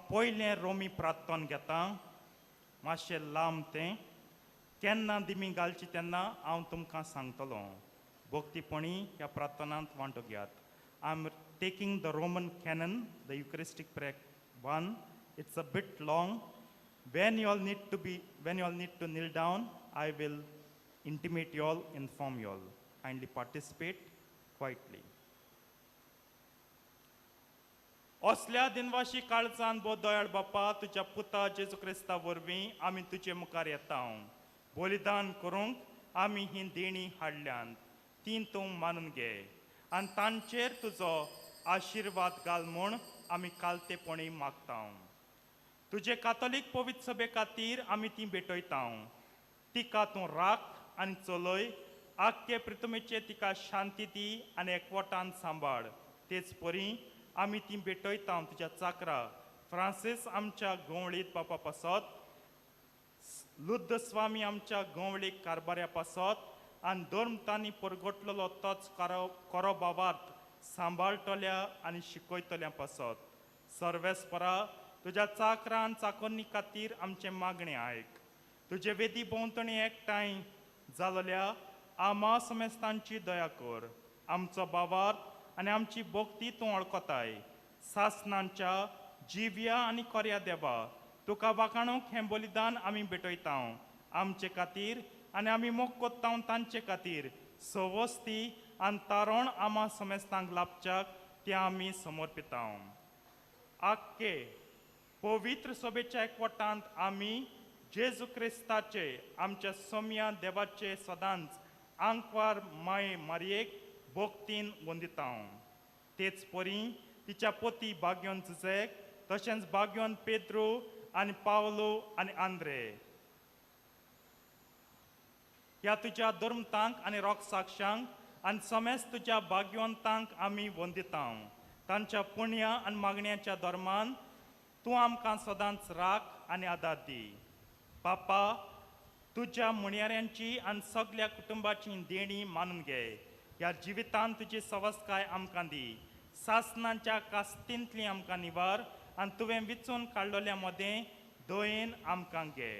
पयलें रोमी प्रार्थन घेता, मातशें लांब तें. केन्ना दिमी घालची तेन्ना हांव तुमकां सांगतलो. भक्तीपणी ह्या प्रार्थनांत वांटो घेयात. I am taking the Roman canon, the Eucharistic prayer 1. It's a bit long. When you all need to be, when you all need to kneel down, I will intimate you all, inform you all. Kindly participate quietly. असल्या दिनवाशी काळजान बो दयाळ बापा, तुज्या पुता जेजू क्रिस्ता वरवीं आमी तुजे मुखार येता. बलिदान करूंक आमी ही देणी हाडल्यांत, ती तूं मानून घे आनी तांचेर तुजो आशिर्वाद घाल म्हूण आमी कालतेपणी मागता. तुजे कातोलीक पवित्र सभे खातीर आमी ती भेटयता. तिका तूं राख आनी चलय. आख्खे प्रितमेचे तिका शांती दी आनी एकवटान सांबाळ. तेच परी आमी ती भेटयता तुज्या चाकरा फ्रांसीस आमच्या गंवळीत बापा पासत, लुद्द स्वामी आमच्या गंवळीक कारबाऱ्या पासत आनी धर्म तांणी परगटलेलो तोच करो बावार्थ सांबाळटल्या आनी शिकयतल्या पासत. सर्वेस्परा तुज्या चाकरान चाकोन्नी खातीर आमचें मागणें आयक. तुजे वेदी भोंवतणी एकठांय जालोल्या आमा समेस्तांची दया कर. आमचो बावार्थ आनी आमची भक्ती तूं वळखताय. सासणांच्या जिव्या आनी कोऱ्या देवा, तुका वाखाणूंक हें बलिदान आमी भेटयता आमचे खातीर आनी आमी मोग कोत्ता तांचे खातीर सवस्ती आनी तारण आमा समेस्तांक लाभच्याक तें आमी समर्पिता. आक्के पवित्र सभेच्या एकवटांत आमी जेजू क्रिस्ताचे आमच्या सोम्या देवाचे सदांच आंकवार माये मारयेक भोक्तीन वंदिता. तेच परी तिच्या पोती बाग्योन जुझेक तशेंच बाग्योन पेद्रो आनी पावलो आनी आंद्रे ह्या तुज्या धर्मतांक आनी रोगसाक्षांक आनी समेस्त तुज्या भाग्यवंतांक आमी वंदिता. तांच्या पुण्या आनी मागण्याच्या धर्मान तूं आमकां सदांच राख आनी आदार दी. बापा, तुज्या मुणयाऱ्यांची आनी सगल्या कुटुंबाची देणी मानून घे. ह्या जिवितान तुजी सवस्काय आमकां दी. सासनाच्या कास्तींतली आमकां निवार आनी तुवें विचून काडलेल्या मदें दयेन आमकां घे.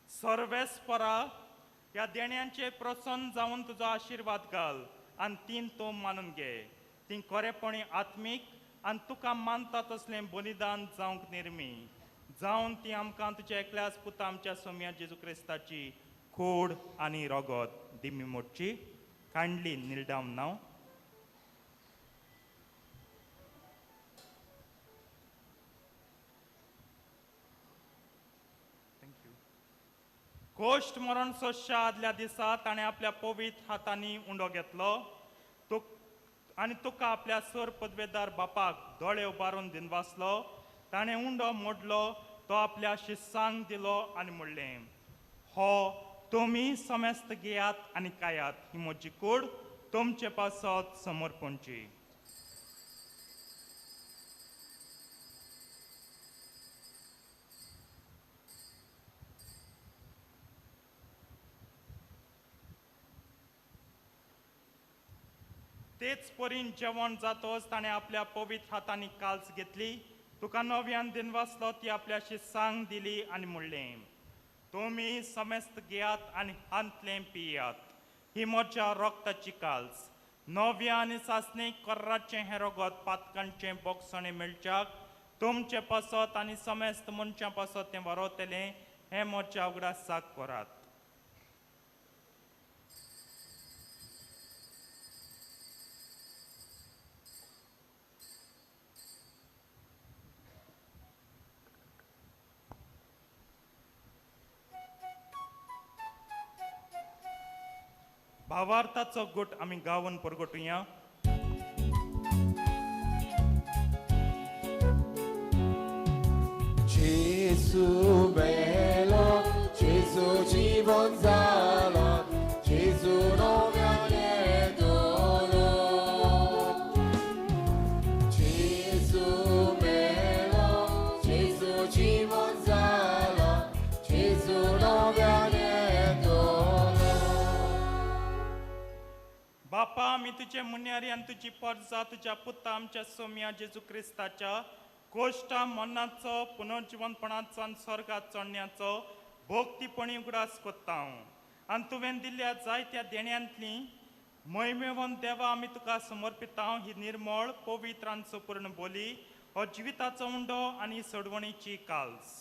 सर्वेस्परा ह्या देण्यांचे प्रसन्न जावन तुजो आशिर्वाद घाल आनी तीन तूं मानून घे. ती खरेपणी आत्मीक आनी तुका मानता तसलें बलिदान जावंक निर्मी जावन ती आमकां तुज्या एकल्याच पुता आमच्या सोम्या जेजू क्रिस्ताची कोड आनी रगत दिमी मोडची. कांडली निलडावन नांव. कोश्ट मरण सोंसच्या आदल्या दिसा ताणें आपल्या पवित्र हातांनी उंडो घेतलो आनी तुका आपल्या सर पदवेदार बापाक दोळे उबारून दिनवासलो. ताणें उंडो मोडलो, तो आपल्या शिस्सांक दिलो आनी म्हणलें, हो तुमी समेस्त घेयात आनी खायात, ही म्हजी कूड तुमचे पासत समर्पणची. तेच परीन जेवण जातच ताणें आपल्या पवित्र हातांनी काल्स घेतली, तुका नव्यान दिनवासलो, ती आपल्या शिस्सांक दिली आनी म्हणलें, तुमी समेस्त घेयात आनी हांतलें पियात, ही म्हज्या रगताची काल्स. नव्या आनी सासणी कर्राचें हें रगत पातकांचें बोगसणें मेळच्याक तुमचे पासत आनी समेस्त मनशां पासत तें वरवतलें, हें म्हज्या उगडासाक करात. भावार्थाचो गुट आमी गावन परगटुया. जेजू मेलो, जेजू जीवन जालो, जेजू नव्यान येतलो. जेजू मेलो, जेजू जीवन जालो, जेजू नव्यान येतलो. बापा, आमी तुजे मुन्यारी आनी तुजी परजा तुज्या पुता आमच्या सोम्या जेजू क्रिस्ताच्या कोश्टा मरणाचो पुनर्जिवनपणाचो आनी स्वर्गात चडण्याचो भोक्तीपणी उगडास कोत्ता. आनी तुवें दिल्ल्या जायत्या देण्यांतली महिमेवन देवा आमी तुका समर्पिता ही निर्मळ पवित्र आनी सुपूर्ण बोली, हो जिविताचो उंडो आनी सोडवणीची काल्स.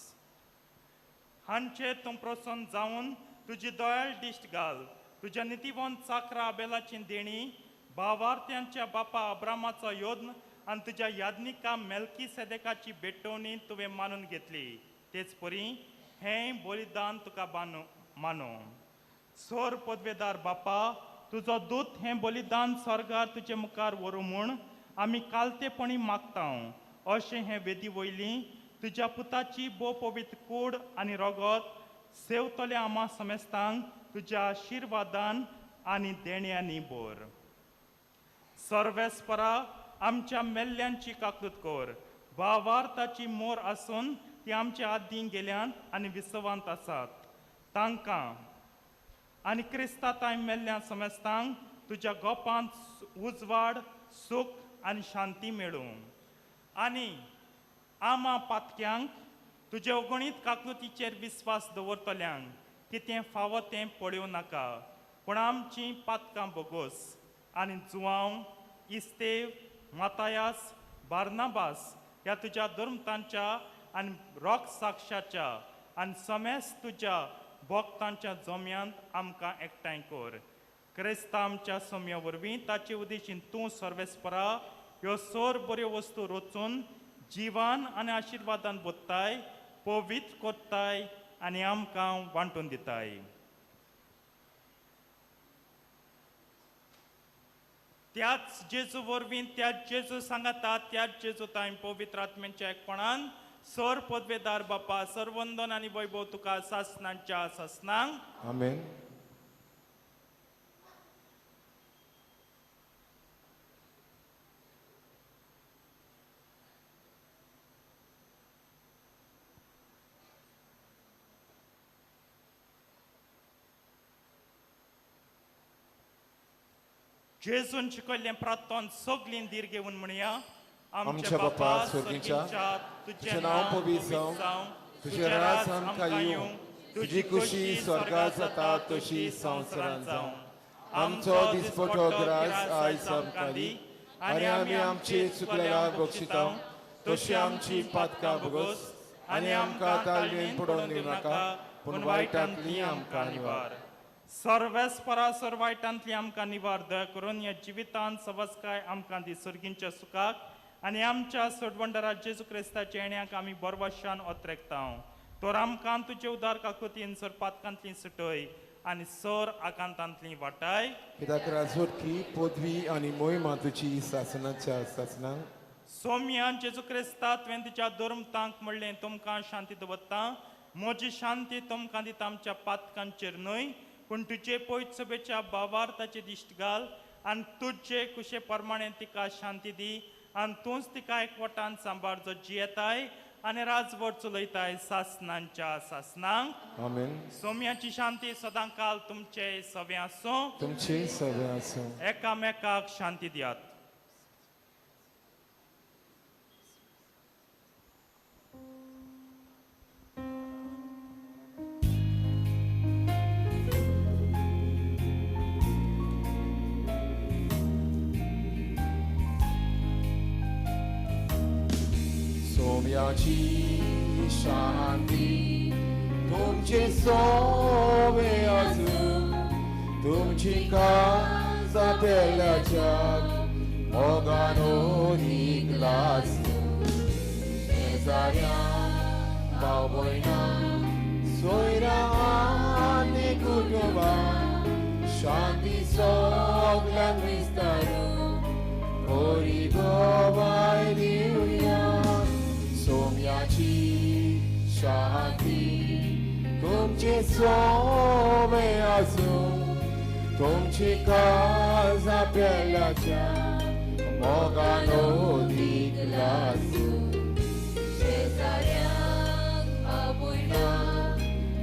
हांचे तूं प्रसन्न जावन तुजी दयाळ दिश्ट घाल. तुज्या नितीवंत चाकरा आबेलाची देणी, भावार्थ्यांच्या बापा अब्रामाचो योद्न आनी तुज्या याज्ञिका मेल्की सेदेकाची भेटवणी तुवें मानून घेतली. तेच परी हें बलिदान तुका मानू. सोर पदवेदार बापा, तुजो दूत हें बलिदान स्वर्गार तुजे मुखार व्हरूं म्हूण आमी कालतेपणी मागता. अशें हें वेदी वयली तुज्या पुताची भोव पवित्र कूड आनी रगत सेवतले आमा समेस्तांक तुज्या आशिर्वादान आनी देण्यांनी भर. सर्वेस्परा आमच्या मेल्ल्यांची काकूत कर. भावार्थाची मोर आसून ती आमच्या आदीं गेल्यांत आनी विसवांत आसात तांकां आनी क्रिस्ता तांय मेल्ल्या समेस्तांक तुज्या गोपांत उजवाड, सूख आनी शांती मेळूं. आनी आमा पातक्यांक तुज्या अगणीत काकूतीचेर विस्वास दवरतल्यांक कितें फावो तें पळोवं नाका, पूण आमचीं पातकां बोगोस आनी जुवांव इस्तेव, मातायास, बार्नाबास ह्या तुज्या धर्मतांच्या आनी रोग साक्षाच्या आनी समेस तुज्या भक्तांच्या जम्यांत आमकां एकठांय कर. क्रिस्ता आमच्या सोम्या वरवीं ताचे उद्देशीन तूं सर्वेस्परा ह्यो सोर बऱ्यो वस्तू रचून जिवान आनी आशिर्वादान बोत्ताय, पवित्र कोत्ताय आनी आमकां वांटून दिताय. त्याच जेजू वरवीं, त्याच जेजू सांगाता, त्याच जेजू तांय पवित्र आत्म्यांच्या एकपणान सर पदवेदार बापा सर्वंदन आनी वैभव तुका सासनांच्या सासनांक. आमेन. जेजून शिकयल्लें प्रार्थन सगळीं धीर घेवन म्हणया. आमच्या बापा स्वर्गीच्या, तुजें नांव पवित्र जावं, तुजें राज आमकां येवं, तुजी खुशी स्वर्गात जाता तशी संवसारांत जावं. आमचो दिसपटो ग्रास आयज आमकां दी आनी आमी आमची चुकलेल्या बक्षिता तशी आमची पातकां भोगोस आनी आमकां तालमेन पडोवन दिवं नाका, पूण वायटांतली आमकां निवार. सर्वेस्परा सर वायटांतली आमकां निवार. दया करून ह्या जिवितांत सवस्काय आमकां दी सर्गींच्या सुखाक आनी आमच्या सोडवंडरा जेजू क्रिस्ताच्या येण्याक आमी बरवाशान ओत्रेकता. तर आमकां तुजे उदार काकुतीन सर पातकांतली सुटय आनी सर आकांतांतली वाटाय. कित्याक राजवटकी पदवी आनी मोहिमा तुजी सासनाच्या सासनांक. सोम्यान जेजू क्रिस्ता तुवें तुज्या धर्मतांक म्हणलें, तुमकां शांती दवरता, म्हजी शांती तुमकां दिता, आमच्या पातकांचेर न्हय पूण तुजे पयत सभेच्या बावार्थाचे दिश्ट घाल आनी तुजे कुशे प्रमाणे तिका शांती दी आनी तूंच तिका एकवटान सांबाळ जो जियेताय आनी राजवट चलयताय सासनांच्या सासनांक. आमेन. सोम्याची शांती सदां काल तुमचे सवे आसूं, तुमचे सवे आसूं. एकामेकाक शांती दियात. सोम्याची शांती तुमचे सोवे आसूं, तुमची काळजा तेलाच्या मोगान ओरीक लासूं. शेजाऱ्यां, भाव भयणां, सोयऱ्यां आनी कुटुंबां शांती सगल्यांक विस्तारून बरी गोवाय दिवया. सोम्याची शांती तुमचे सोमे आसूं, तुमची काळजा पेल्याच्या मोगान ओदीक लासूं. शेजाऱ्यांक, भाव भयणां,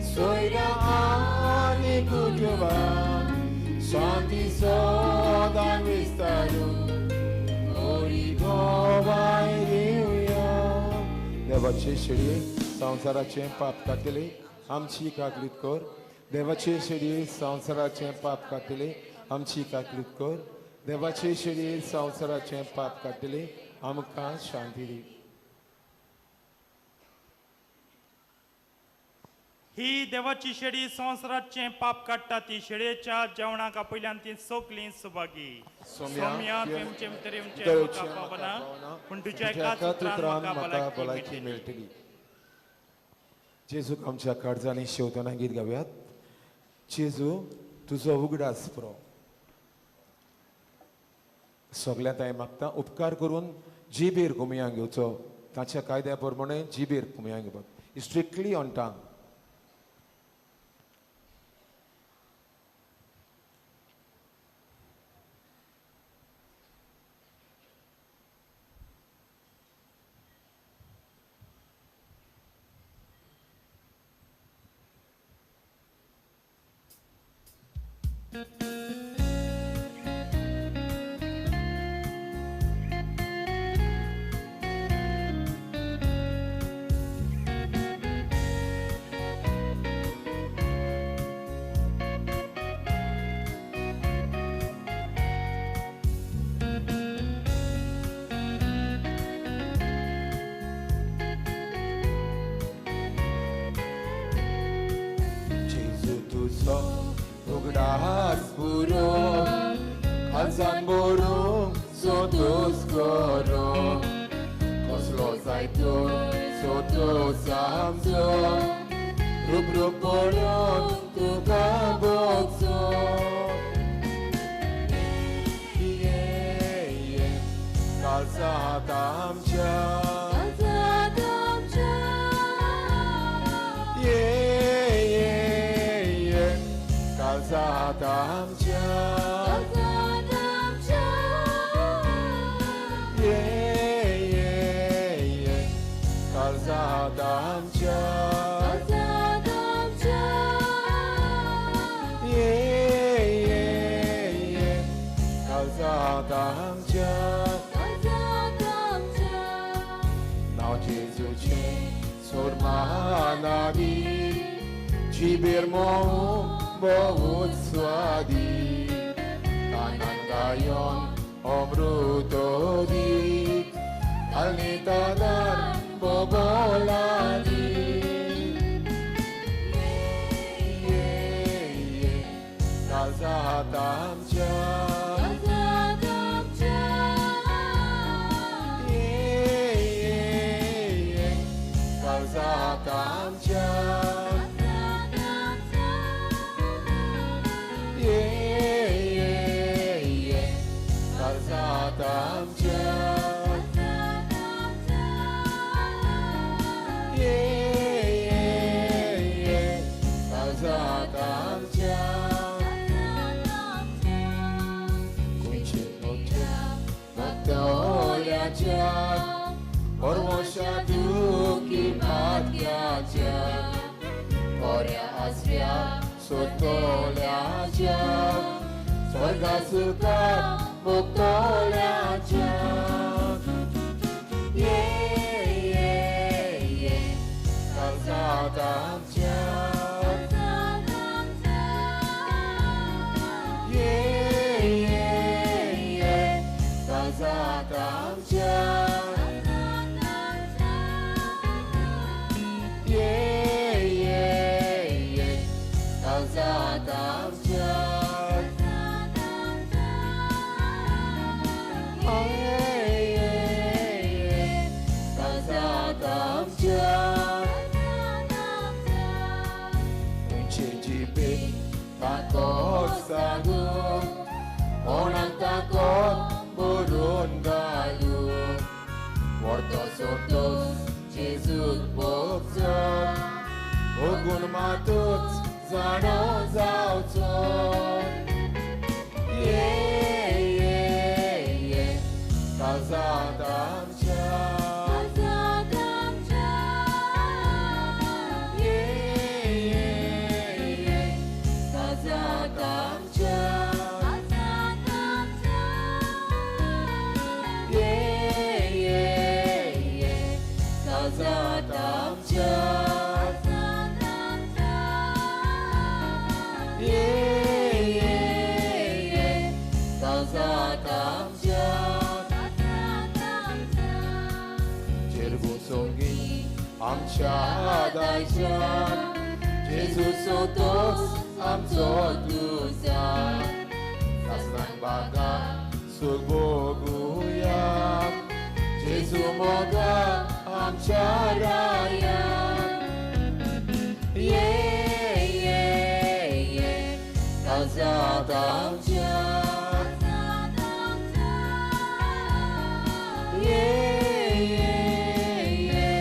सोयऱ्यां आनी कुटुंबां शांती सदां विस्तारून बरी गोवाय दिवया. देवाचे शेडये संवसाराचें पाप काडटले आमची काकलीत कर. देवाचे शेडये संवसाराचें पाप काडटले आमची काकलीत कर. देवाचे शेडये संवसाराचें पाप काडटले आमकां शांती दी. ही देवाची शेडी संवसाराचें पाप काडटा ती शेडयेच्या जेवणाक आपयल्यान ती सगळीं सुभागी. सोम्या तुमचे भितर पावना पूण तुज्या एकाच उतरान म्हाका भलायकी मेळटली. जेजूक आमच्या काळजांनी शेवतना गीत गावयात. जेजू तुजो उगडास पुरो. सगळ्यांत हांवें मागता उपकार करून जिबेर कोमयांक घेवचो, ताच्या कायद्या प्रमाणे जिबेर कोमयांक घेवपाक, स्ट्रिक्टली ऑन टांग. सोतोस करो कसलो जायतो सोतोस आमचो रूप रूप पळोवन तुका भोगचो ये ये काळजांत आमच्या ये ये ये काळजांत आमच्या ये ये ये काळजांत आमच्या ये ये ये काळजांत आमच्या नांव जेजूचें सोरमानादी जिबेर मोव बहुत स्वादी कानान गायोन अमृतोदी आनी तानार बोबोलादी ये ये काळजांत आमच्या ये ये ये काळजांत आमच्या ये ये ये काळजांत आमच्या ये ये ये काळजांत आमच्या खंयचे नोट्या भक्तोल्याच्या परवशा दुखी पातक्याच्या बऱ्या आसऱ्या सोतोल्याच्या स्वर्गा सुखात भोगतोल्याच्या ये ये ये काळजांत आमच्या ये ये ये काळजांत आमच्या ये ये ये काळजांत आमच्या ये ये ये काळजांत आमच्या उंचे जिबेक ताकद सांगू कोणाक ताकद बरोवन घालू व्हरतो सोतोस जेजूक भोगचो भोगून मातूच जाणो जावचो ये ये ये काळजांत आमच्या ये ये ये काळजांत आमच्या ये ये ये काळजांत आमच्या ये ये ये काळजांत आमच्या जेरगू सोंगी आमच्या दायजान जेजू सोतोस आमचो तुझा सासणां बागा सूख भोगुया जेजू मोगा आमच्या राया ये ये ये काळजांत आमच्या ये ये ये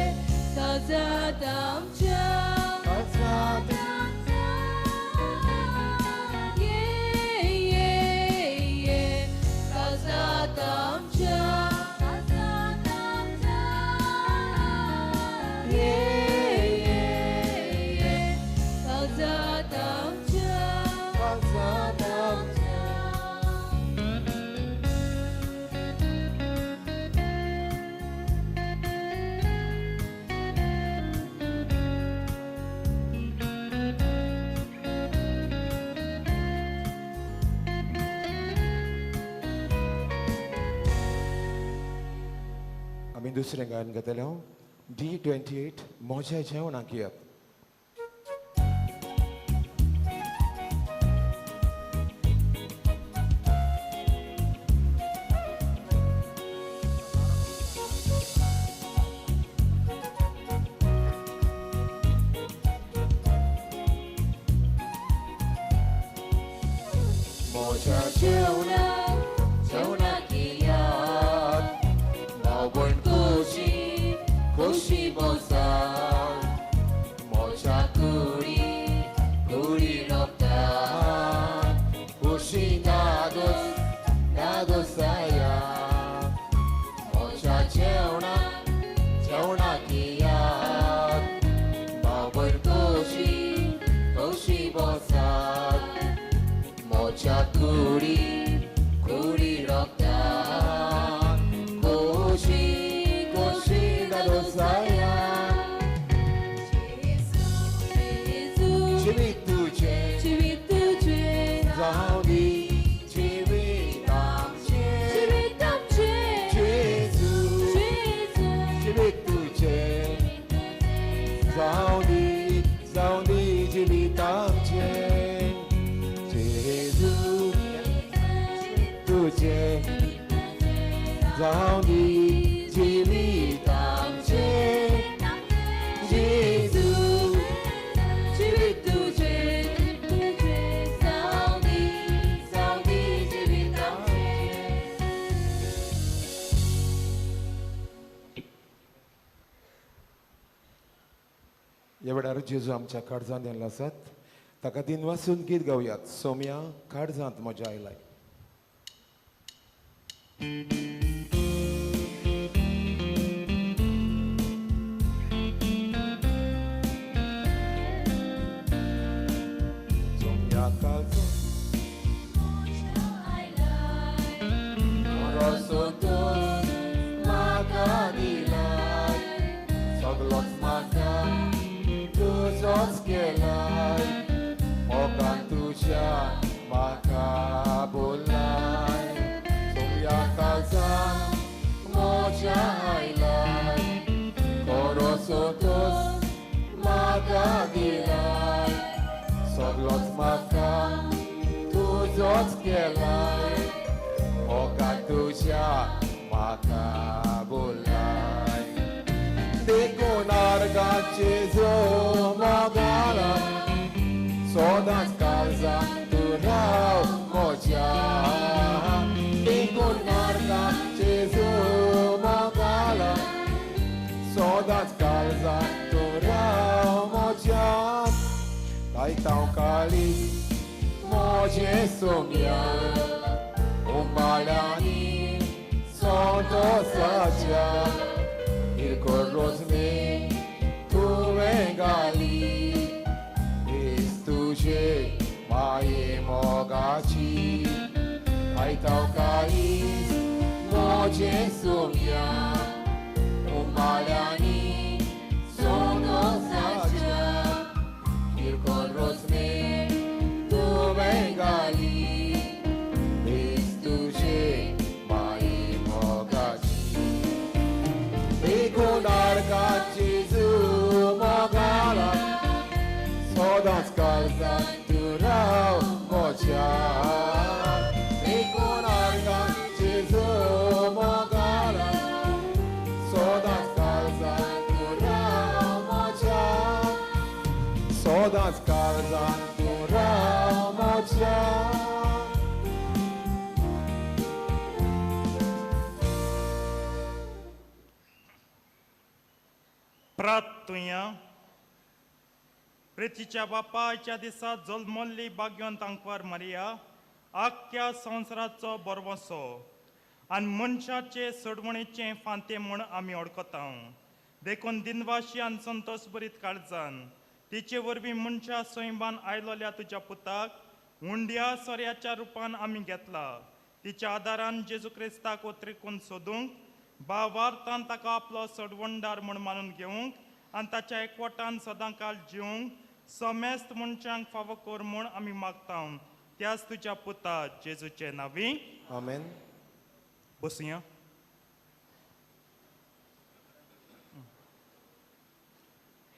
काळजांत आमच्या काळजांत ये ये ये काळजांत आमच्या ये ये ये काळजांत आमच्या काळजांत आमच्या आमी दुसरें गायन गातले हांव D28 म्हज्या जेवणाक येत. धादोसाया मोच्या जेवणाक जेवणाक येयात बाबर खोशी खोशी बसात मोच्या कुडी कुडी रोखतात खोशी खोशी धादोसाया जिवीत तुजें जिवीत तुजें जावं दी जिवीत आमचें जिवीत आमचें जेजू जेजू जिवीत तुजें जावं दी जिवीत आमचें जेजू तुजें जावं दी जिवीत आमचें जेजू जिवीत तुजें तुजें जावं दी जिवीत आमचें. ह्या वेळार जेजू आमच्या काळजांत येयल्लो आसात ताका दिनवासून गीत गावयात सोम्या काळजांत म्हज्या आयलाय. सोम्या काळजांत बरो म्हाका दिलाय सगलोच म्हाका तुजोच केलाय मोगान तुज्या म्हाका बोलाय सोम्या काळजांत म्हज्या आयलाय खरो सोदोस म्हाका दिलाय सगलोच म्हाका तुजोच केलाय मोगान तुज्या म्हाका बोलाय देखून आर्गाचे जो मोगाला सदांच काळजांत तूं राव म्हज्या देखून आर्गाचे जो मोगाला सदांच काळजांत तूं राव म्हज्या लायता हांव काळीज म्हजें सोम्या उमाळ्यांनी संतोसाच्या इरकोरोजमे तुवें घाली हेच तुजे माये मोगाची लायता हांव काळीज म्हजें सोम्या उमाळ्यांनी संतोसाच्या इरकोरोजमे तुवें घाली हेच तुजे माये मोगाची देखून आर्गाची मोगाला सदांच काळजांत तूं राव म्हज्या देखून आर्गाची मोगाला सदांच काळजांत तूं राव म्हज्या सदांच काळजांत तूं राव म्हज्या. प्रार्थुया. प्रितीच्या बापायच्या दिसा जल्मल्ली भाग्यवंत आंकवार मारिया आख्ख्या संवसाराचो बरवसो आनी मनशाचे सोडवणेचें फांतें म्हूण आमी वळखता. देखून दिनवाशी आनी संतोश बरीत काळजान तिचे वरवीं मनशा सैमान आयलोल्या तुज्या पुताक उंड्या सोऱ्याच्या रुपान आमी घेतला. तिच्या आदारान जेजू क्रिस्ताक ओत्रिकून सोदूंक भावार्थान ताका आपलो सोडवणदार म्हूण मानून घेवंक आनी ताच्या एकवटान सदांकाल जिवंक समेस्त मनशांक फावो कर म्हूण आमी मागता त्याच तुज्या पुता जेजूचे नांवी. आमेन. बसुया.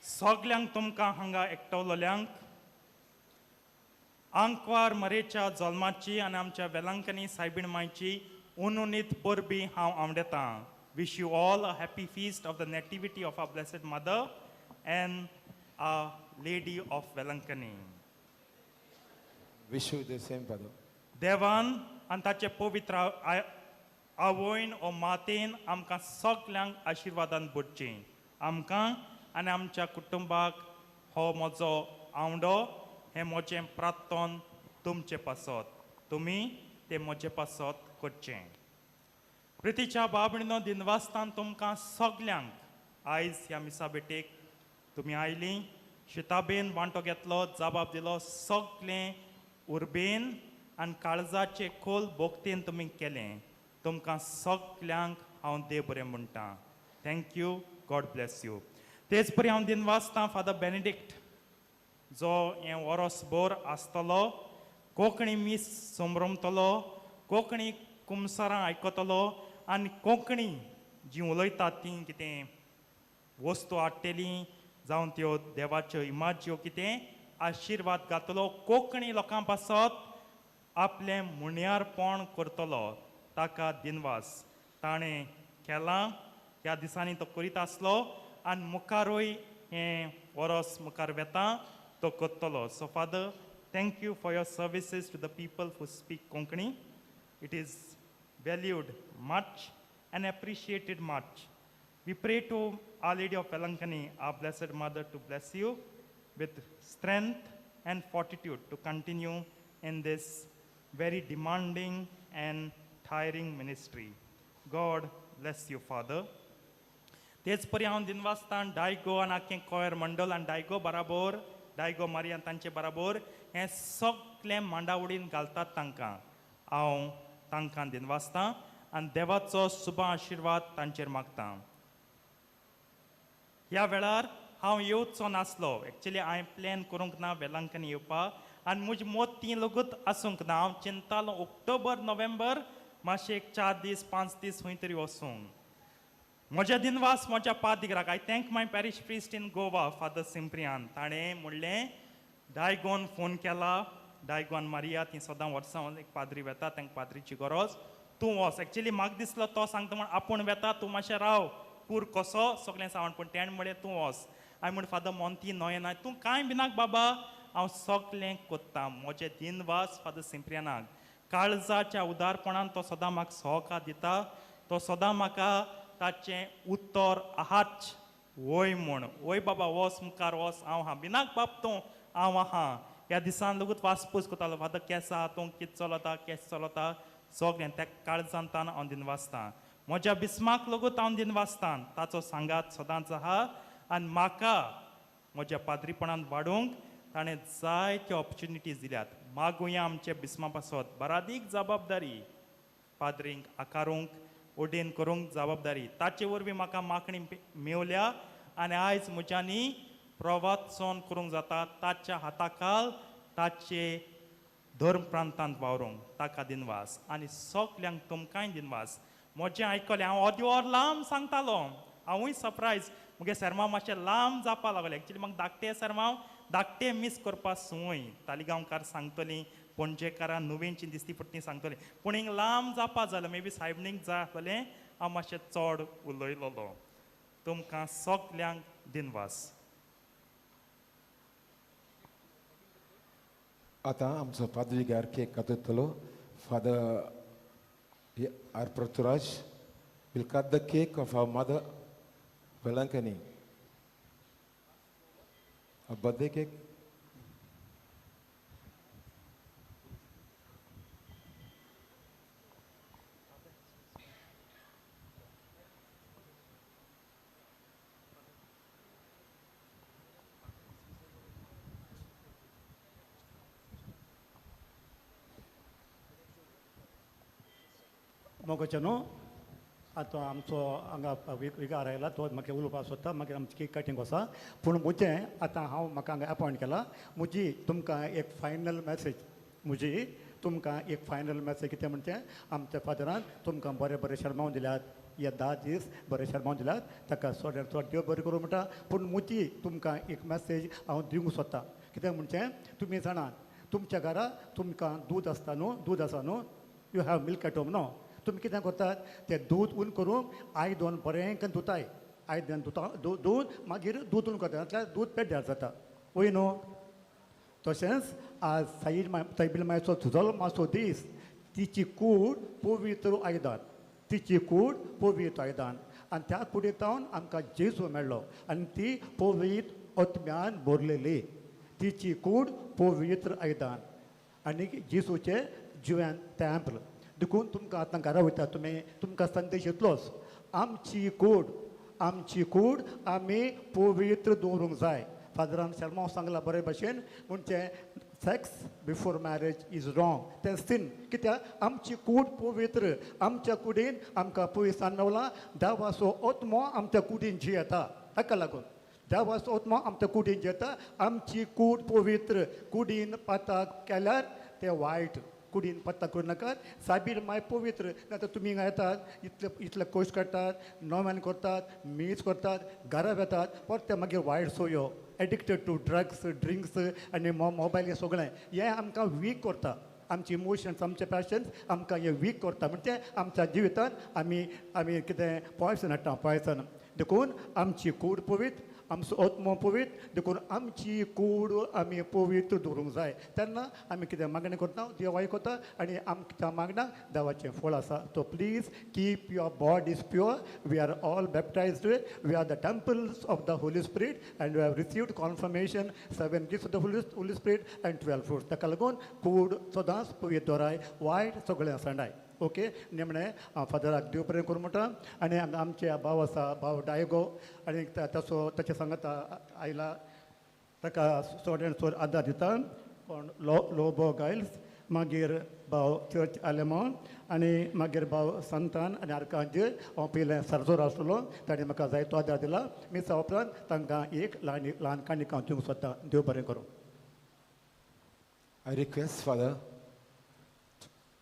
सगल्यांक तुमकां हांगा एकटवलोल्यांक आंकवार मरेच्या जल्माची आनी आमच्या वेलांकनी सायबीण मायची उनुनीत परबी हांव आवडेतां. Wish you all a happy feast of the Nativity of our Blessed Mother and Our Lady of Velankanni. Wish you the same, Father. देवान आनी ताचे पवित्र आवयन ओ मातेन आमकां सगल्यांक आशिर्वादान भरचीं. आमकां आनी आमच्या कुटुंबाक हो म्हजो आवडो हें म्हजें प्रार्थन तुमचे पासत तुमी तें म्हजे पासत करचें. प्रितीच्या बाबणीनो दिनवासतान तुमकां सगल्यांक आयज ह्या मिसा भेटेक तुमी आयलीं, शिताबेन वांटो घेतलो, जबाब दिलो, सगळें उर्बेन आनी काळजाचे खोल भोगतेन तुमी केलें. तुमकां सगल्यांक हांव देव बरें म्हणटा. Thank you, God bless you. तेच परी हांव दिनवासतां फादर बेनेडिक्ट जो हें वरोसभर आसतलो, कोंकणी मीस समरमतलो, कोंकणी कुमसारां आयकतलो आनी कोंकणी जी उलयतात ती कितें वस्तू हाडटली जावं त्यो देवाच्यो इमाज्यो कितें आशिर्वाद घातलो, कोंकणी लोकां पासत आपलें मुण्यारपण करतलो. ताका दिनवास. ताणें केलां, ह्या दिसांनी तो करीत आसलो आनी मुखारूय हें वरोस मुखार वेता तो करतलो. So father, thank you for your services to the people who speak Konkani. It is valued much and appreciated much. We pray to Our Lady of Velankani, our Blessed Mother, to bless you with strength and fortitude to continue in this very demanding and tiring ministry. God bless you, Father. तेच परी हांव दिनवासतान डायगो आनी आख्खें कोयर मंडळ आनी डायगो बराबर, डायगो मारियान तांचे बराबर हें सगळें मांडावडीन घालतात तांकां. हांव तांकां दिनवासतां आनी देवाचो सुबा आशिर्वाद तांचेर मागता. ह्या वेळार हांव येवचो नासलो, एक्चुली हांवें प्लॅन करूंक ना वेलांकनी येवपाक आनी म्हजी मोती लगूत आसूंक ना. हांव चिंतालो ऑक्टोबर नोव्हेंबर मातशें एक 4 दीस 5 दीस खंय तरी वचूंक. म्हज्या दिनवास म्हज्या पादिगराक. I thank my parish priest in Goa, father Cyprian. ताणें म्हणलें डायगोन फोन केला, डायगोन मारिया ती सदां वर्सां एक पाद्री वेता, तांकां पाद्रीची गरज, तूं वच. एक्चुली म्हाका दिसलो तो सांगता म्हण आपूण वेता, तूं मातशें राव कूर कसो सगळें सावण, पूण तेणें म्हणलें तूं वच. हांवें म्हणलें फादर मोंती नोयना, तूं कांय भिनाक बाबा, हांव सगळें कोत्ता. म्हजें दिनवास फादर सिम्प्रियानाक. काळजाच्या उदारपणान तो सदां म्हाका सहकार दिता, तो सदां म्हाका ताचें उत्तर आहाच वय म्हूण, वय बाबा वच मुखार वच, हांव आहा, भिनाक बाब तूं, हांव आहा. ह्या दिसान लगूत वासपूस करतालो, फादर केस आहा, तूं कितें चलता केस चलता सगळें त्या काळजान तान हांव दिनवासतां. म्हज्या बिस्माक लगूत हांव दिनवासतां, ताचो सांगात सदांच आहा आनी म्हाका म्हज्या पाद्रीपणान वाडोवंक ताणें जायत्यो ऑपॉर्चुनिटीज दिल्यात. मागुया आमच्या बिस्मा पासत बरादीक जबाबदारी पाद्रींक आकारूंक ओडेन करूंक जबाबदारी, ताचे वरवीं म्हाका मागणी मेवल्या आनी आयज म्हज्यांनी प्रवाचन करूंक जाता ताच्या हाताखाल ताचे धर्म प्रांतांत वावरूंक. ताका दिनवास आनी सगल्यांक तुमकांय दिनवास. म्हजें आयकलें, हांव अर्दी वर लांब सांगतालो, हांवूय सरप्रायज. म्हगे सरमांव मातशें लांब जावपा लागलें. एक्चुली म्हाका धाकटे सरमांव धाकटे मीस करपा संवय, तालिगांवकार सांगतलीं, पणजेकारां नुवेंची दिसती पडटी सांगतलीं, पूण हिंग लांब जावपा जालें. मे बी सायबणीक जाय आसलें, हांव मातशें चड उलयलोलो. तुमकां सगल्यांक दिनवास. आतां आमचो पाद्रीगार cake कातयतलो. Father R Prithviraj will cut the cake of our mother Velankani. A birthday cake. मोगाचे न्हू आतां आमचो हांगा विगार आयला, तो म्हाका उलोवपाक सोदता, मागीर आमची केक कटिंग आसा. पूण म्हजें आतां हांव म्हाका हांगा एपॉयंट केला, म्हजी तुमकां एक फायनल मॅसेज, म्हजी तुमकां एक फायनल मॅसेज कितें म्हणचें, आमच्या फादरान तुमकां बरें बरें शर्मावन दिल्यात, हे 10 दीस बरें शर्मावन दिल्यात, ताका चड चड देव बरें करूं म्हणटा. पूण म्हजी तुमकां एक मॅसेज हांव दिवंक सोदता, कितें म्हणचें, तुमी जाणात तुमच्या घरा तुमकां दूद आसता न्हू, दूद आसा न्हू, you have milk at home न्हू. तुमी कितें करतात, तें दूद उन करूंक आयदन बरें करून धुताय, आयदन धुता दूद मागीर दूद उन करता, म्हटल्यार दूद पेड्ड्यार जाता वय न्हू. तशेंच आज साई सायबील मायचो जल्माचो दीस, तिची कूड पवित्र आयदन, तिची कूड पवित्र आयदन आनी त्या कुडींत आमकां जेजू मेळ्ळो आनी ती पवित्र आत्म्यान भरलेली, तिची कूड पवित्र आयदन आनी जेजूचें जिव्यान तेंपल. देखून तुमकां आतां घरा वयता तुमी तुमकां संदेश येतलोच. आमची कूड, आमची कूड आमी पवित्र दवरूंक जाय. फादरान शर्मा सांगला बरे भशेन, म्हणजे sex before marriage is wrong, तें सीन. कित्याक आमची कूड पवित्र, आमच्या कुडीन आमकां पयसान मेवला, देवाचो आत्मो आमच्या कुडीन जियेता. ताका लागून देवाचो आत्मो आमच्या कुडीन जियेता. आमची कूड पवित्र, कुडीन पाताक केल्यार तें वायट. कुडीन पत्ता करूं नाकात, साबीर माय पवित्र. ना तर तुमी हिंगा येतात, इतले इतले कोश काडटात, नोवेन करतात, मीस करतात, घरा वेतात, परते मागीर वायट सोयो, एडिक्टेड टू ड्रग्स, ड्रिंक्स आनी मोबायल, हें सगळें हें आमकां वीक करता. आमचे इमोशन्स, आमचे पॅशन्स आमकां हें वीक करता. म्हणजे आमच्या जिवितान आमी आमी कितें पॉयसन हाडटा, पॉयसन. देखून आमची कूड पवित्र, आमचो आत्मो पवित्र. देखून आमची कूड आमी पवित्र दवरूंक जाय. तेन्ना आमी कितें मागणें करता, देव आयकता आनी आमच्या मागण्याक देवाचें फळ आसा. So please keep your bodies pure. We are all baptized, we are the temples of the Holy Spirit and we have received confirmation, 7 gifts of the Holy Spirit and 12 fruits. ताका लागून कूड सदांच पवित्र दवराय, वायट सगळें आसनाय. ओके, निमणें हांव फादराक देव प्रेम करूं म्हणटा. आनी आमचे भाव आसा, भाव डायगो, आनी ताचो ताचे सांगाता आयला, ताका सोड आनी सोड आदार दिता कोण लोबो गायल्स, मागीर भाव चर्च आलेमो, आनी मागीर भाव संतान आनी आर्कांजेल. हांव पयलें सरजोर आसलो, ताणें म्हाका जायतो आदार दिला. मिसा उपरांत तांकां एक ल्हान ल्हान काणीक हांव दिवंक सोदतां. देव बरें करूं. I request Father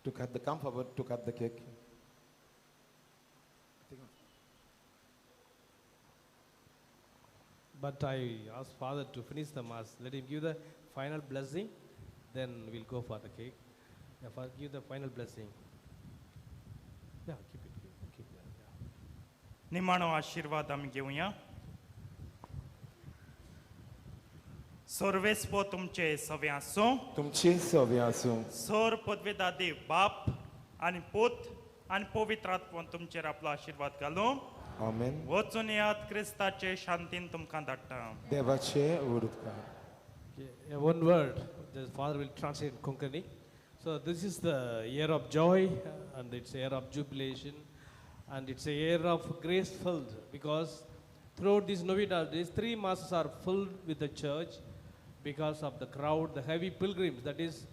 to cut the, come forward to cut the cake. But I ask Father to finish the Mass. Let him give the final blessing, then we'll go for the cake. Yeah, Father, give the final blessing. Yeah, keep it, keep it, keep it. Yeah. निमाणो आशिर्वाद आमी घेवया. सर्वेस्पो तुमचे सवे आसूं, तुमचे सवे आसूं. सर पदवेदा देव बाप आनी पूत आनी पवित्र आत्मो तुमचेर आपलो आशिर्वाद घालूं. आमेन. वचून यात, क्रिस्ताचे शांतीन तुमकां धाडटा. देवाचे उपकार. One word, the Father will translate in Konkani. So this is the year of joy, and it's a year of jubilation, and it's a year of grace filled, because throughout these novena, these 3 masses are filled with the church because of the crowd, the heavy pilgrims, that is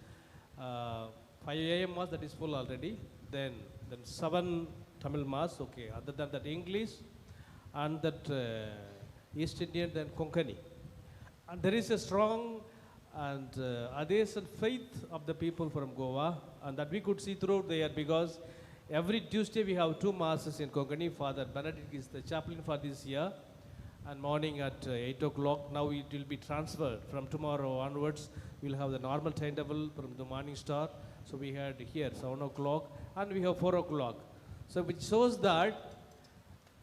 5 a.m. mass, that is full already, then 7 Tamil mass, okay, other than that English, and that East Indian, then Konkani. And there is a strong and adherent faith of the people from Goa, and that we could see throughout the year, because every Tuesday we have 2 masses in Konkani. Father Benedict is the chaplain for this year, and morning at 8 o'clock. Now it will be transferred. From tomorrow onwards, we'll have the normal timetable from the morning star. So we had here 7 o'clock, and we have 4 o'clock. So which shows that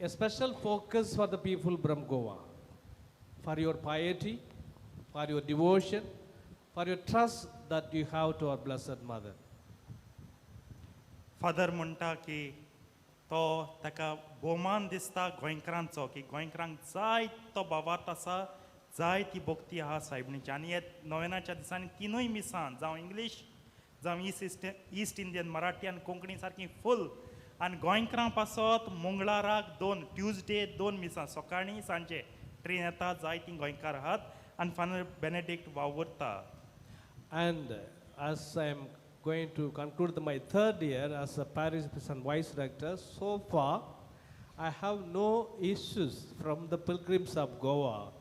a special focus for the people from Goa, for your piety, for your devotion, for your trust that you have to our Blessed Mother. Father म्हणटा की तो ताका भोवमान दिसता गोंयकारांचो, की गोंयकारांक जाय तो भावार्थ आसा, जाय ती भक्ती आहा सायबणीची. आनी हे नोवेनाच्या दिसांनी तिनूय मिसां, जावं इंग्लीश, जावं ईस्ट इंडियन, मराठी आनी कोंकणी सारकी फूल. आनी गोंयकारां पासत मंगळाराक 2, ट्युजडे 2 मिसां, सकाळीं सांजे ट्रेन येता, जाय ती गोंयकार आहात. आनी फादर बेनेडिक्ट वावुरता. And as I am going to conclude my 3rd year as a parish priest and vice rector, so far I have no issues from the pilgrims of Goa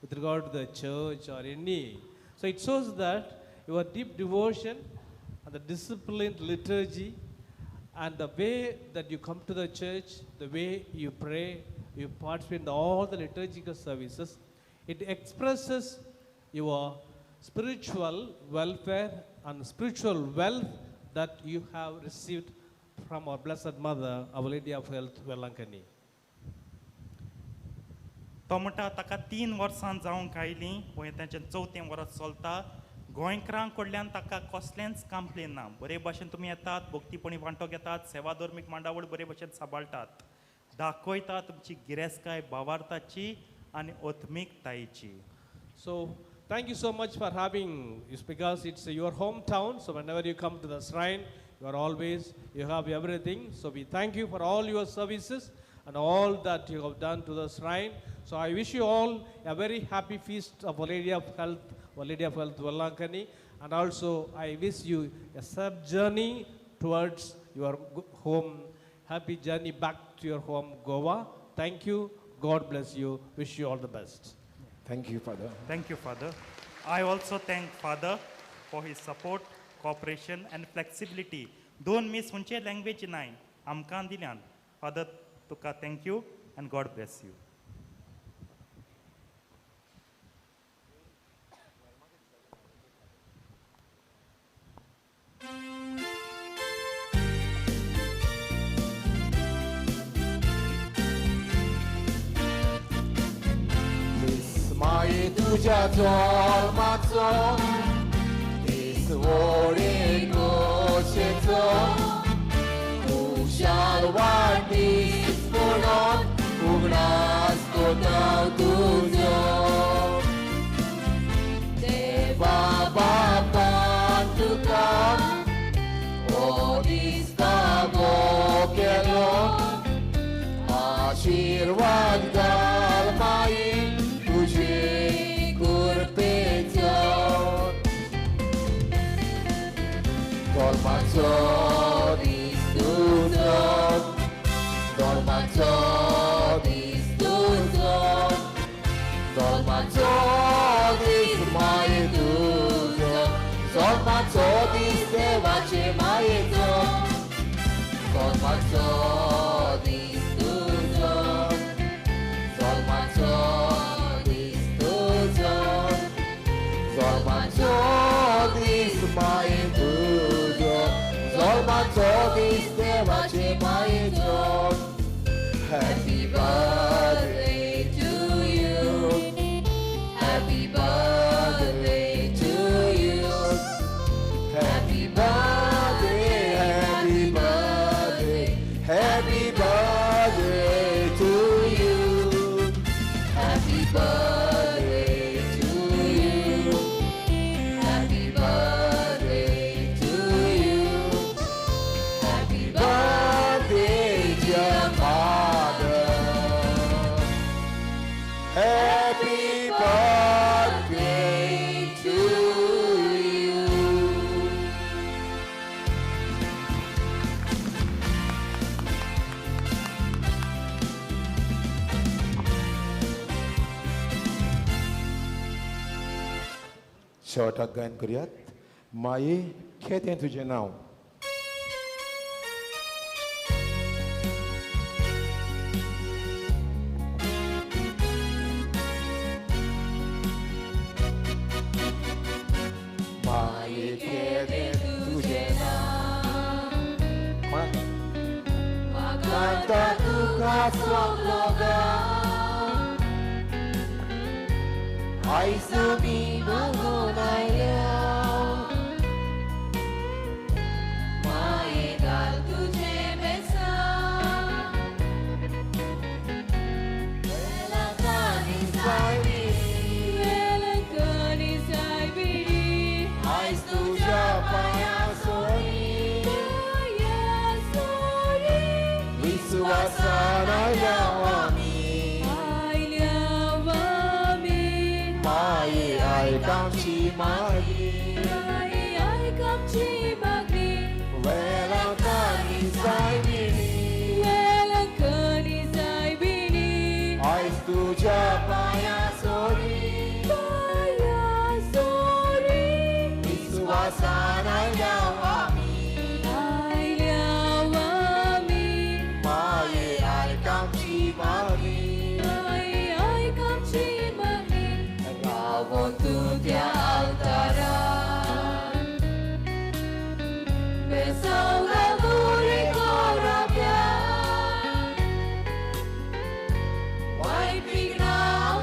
with regard to the church or any. So it shows that your deep devotion and the disciplined liturgy and the way that you come to the church, the way you pray, you participate in all the liturgical services, it expresses your spiritual welfare and spiritual wealth that you have received from our Blessed Mother, Our Lady of Health, Velankani. तो म्हणटा ताका 3 वर्सां जावंक आयलीं, पळय तांचें 4थें वर्स चलता. गोंयकारां कडल्यान ताका कसलेंच कंप्लेन ना. बरे भाशेन तुमी येतात, भक्तीपणी वांटो घेतात, सेवा धर्मीक मांडावळ बरे भाशेन सांबाळटात, दाखयता तुमची गिरेस्तकाय भावार्थाची आनी आत्मिकतायेची. So thank you so much for having, it's because it's your hometown, so whenever you come to the shrine, You are always, you have everything. So we thank you for all your services and all that you have done to the shrine. So I wish you all a very happy feast of Our Lady of Health, Our Lady of Health Velankanni. And also I wish you a safe journey towards your home, happy journey back to your home, Goa. Thank you. God bless you. Wish you all the best. Thank you, Father. Thank you, Father. I also thank Father for his support, cooperation and flexibility. Don't miss खंयचे language नाय आमकां दिल्यान. Father, तुका thank you and God bless you. माये तुझ्या जल्माचो दीस व्हडे खोशेचो खुशाल वाडदीस म्हणून उगडास कोता तुजो देवा बापान तुका हो दीस फावो केलो आशिर्वाद घाल माये तुझे कृपेचो जल्माचो दीस तुजो जल्माचो दीस तुजो जल्माचो दीस माये तुजो जल्माचो दीस देवाचे मायेचो जल्माचो दीस तुजो जल्माचो दीस तुजो जल्माचो दीस माये तुजो जल्माचो दीस देवाचे मायेचो. Happy birthday to you. Happy birthday to you. Happy birthday, happy birthday, happy birthday to you. Happy birthday to you. Happy birthday to you. Happy birthday, dear Father. Happy birthday to you. शेवटाक गायन करुयात. माये खेतें तुजें नांव. माये खेतें तुजें नांव गायता तुका सगलो गांव आयज आमी मागून आयल्या माये घाल तुजें बेसां वेलंकांनी सायबिणी वेलंकांनी सायबिणी आयज तुज्या पांयां सोरी पांयां सोरी विस्वासान आयल्या आमी आयल्या आमी माये आयक आमची मागणी माये आयक आमची मागणी वेलंकांनी सायबिणी वेलंकांनी सायबिणी आयज तुज्या पांयां सोरी पांयां सोरी विस्वासान आयल्या आमी आयल्या आमी माये आयक आमची मागणी माये आयक आमची मागणी रावोन तूं त्या altarar बेसांव घालून कोराप्या वायट विघ्नां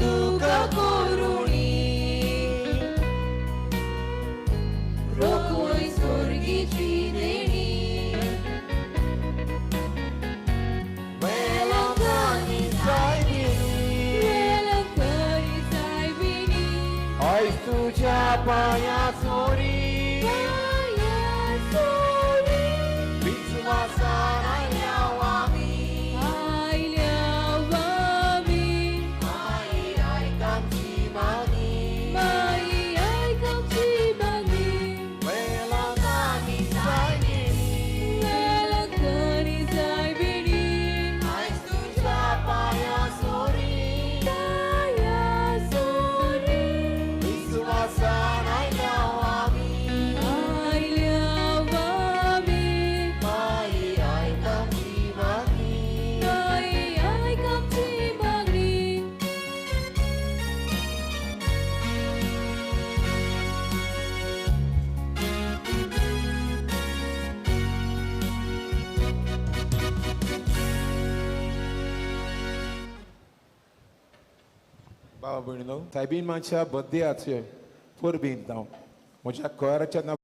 तुका करुणी रोखोय स्वर्गीची देणी वेलंकांनी सायबिणी वेलंकणी सायबिणी आयज तुज्या पांया सोरी पांया सोरी विस्वासान आयल्या आमी आयल्या आमी माई आयक आमची मागणी माई आयक आमची मागणी वेलंकांनी सायबिणी वेलंकणी सायबिणी आयज तुज्या पांया सोरी पांया सोरी विस्वासान आयल्या आमी आयल्या आमी माई आयक आमची मागणी माई आयक आमची मागणी. बाबा भयणीनो सायबीन मातशा बद्दे आसचे परबीन हांव म्हज्या कोयराच्या नांव.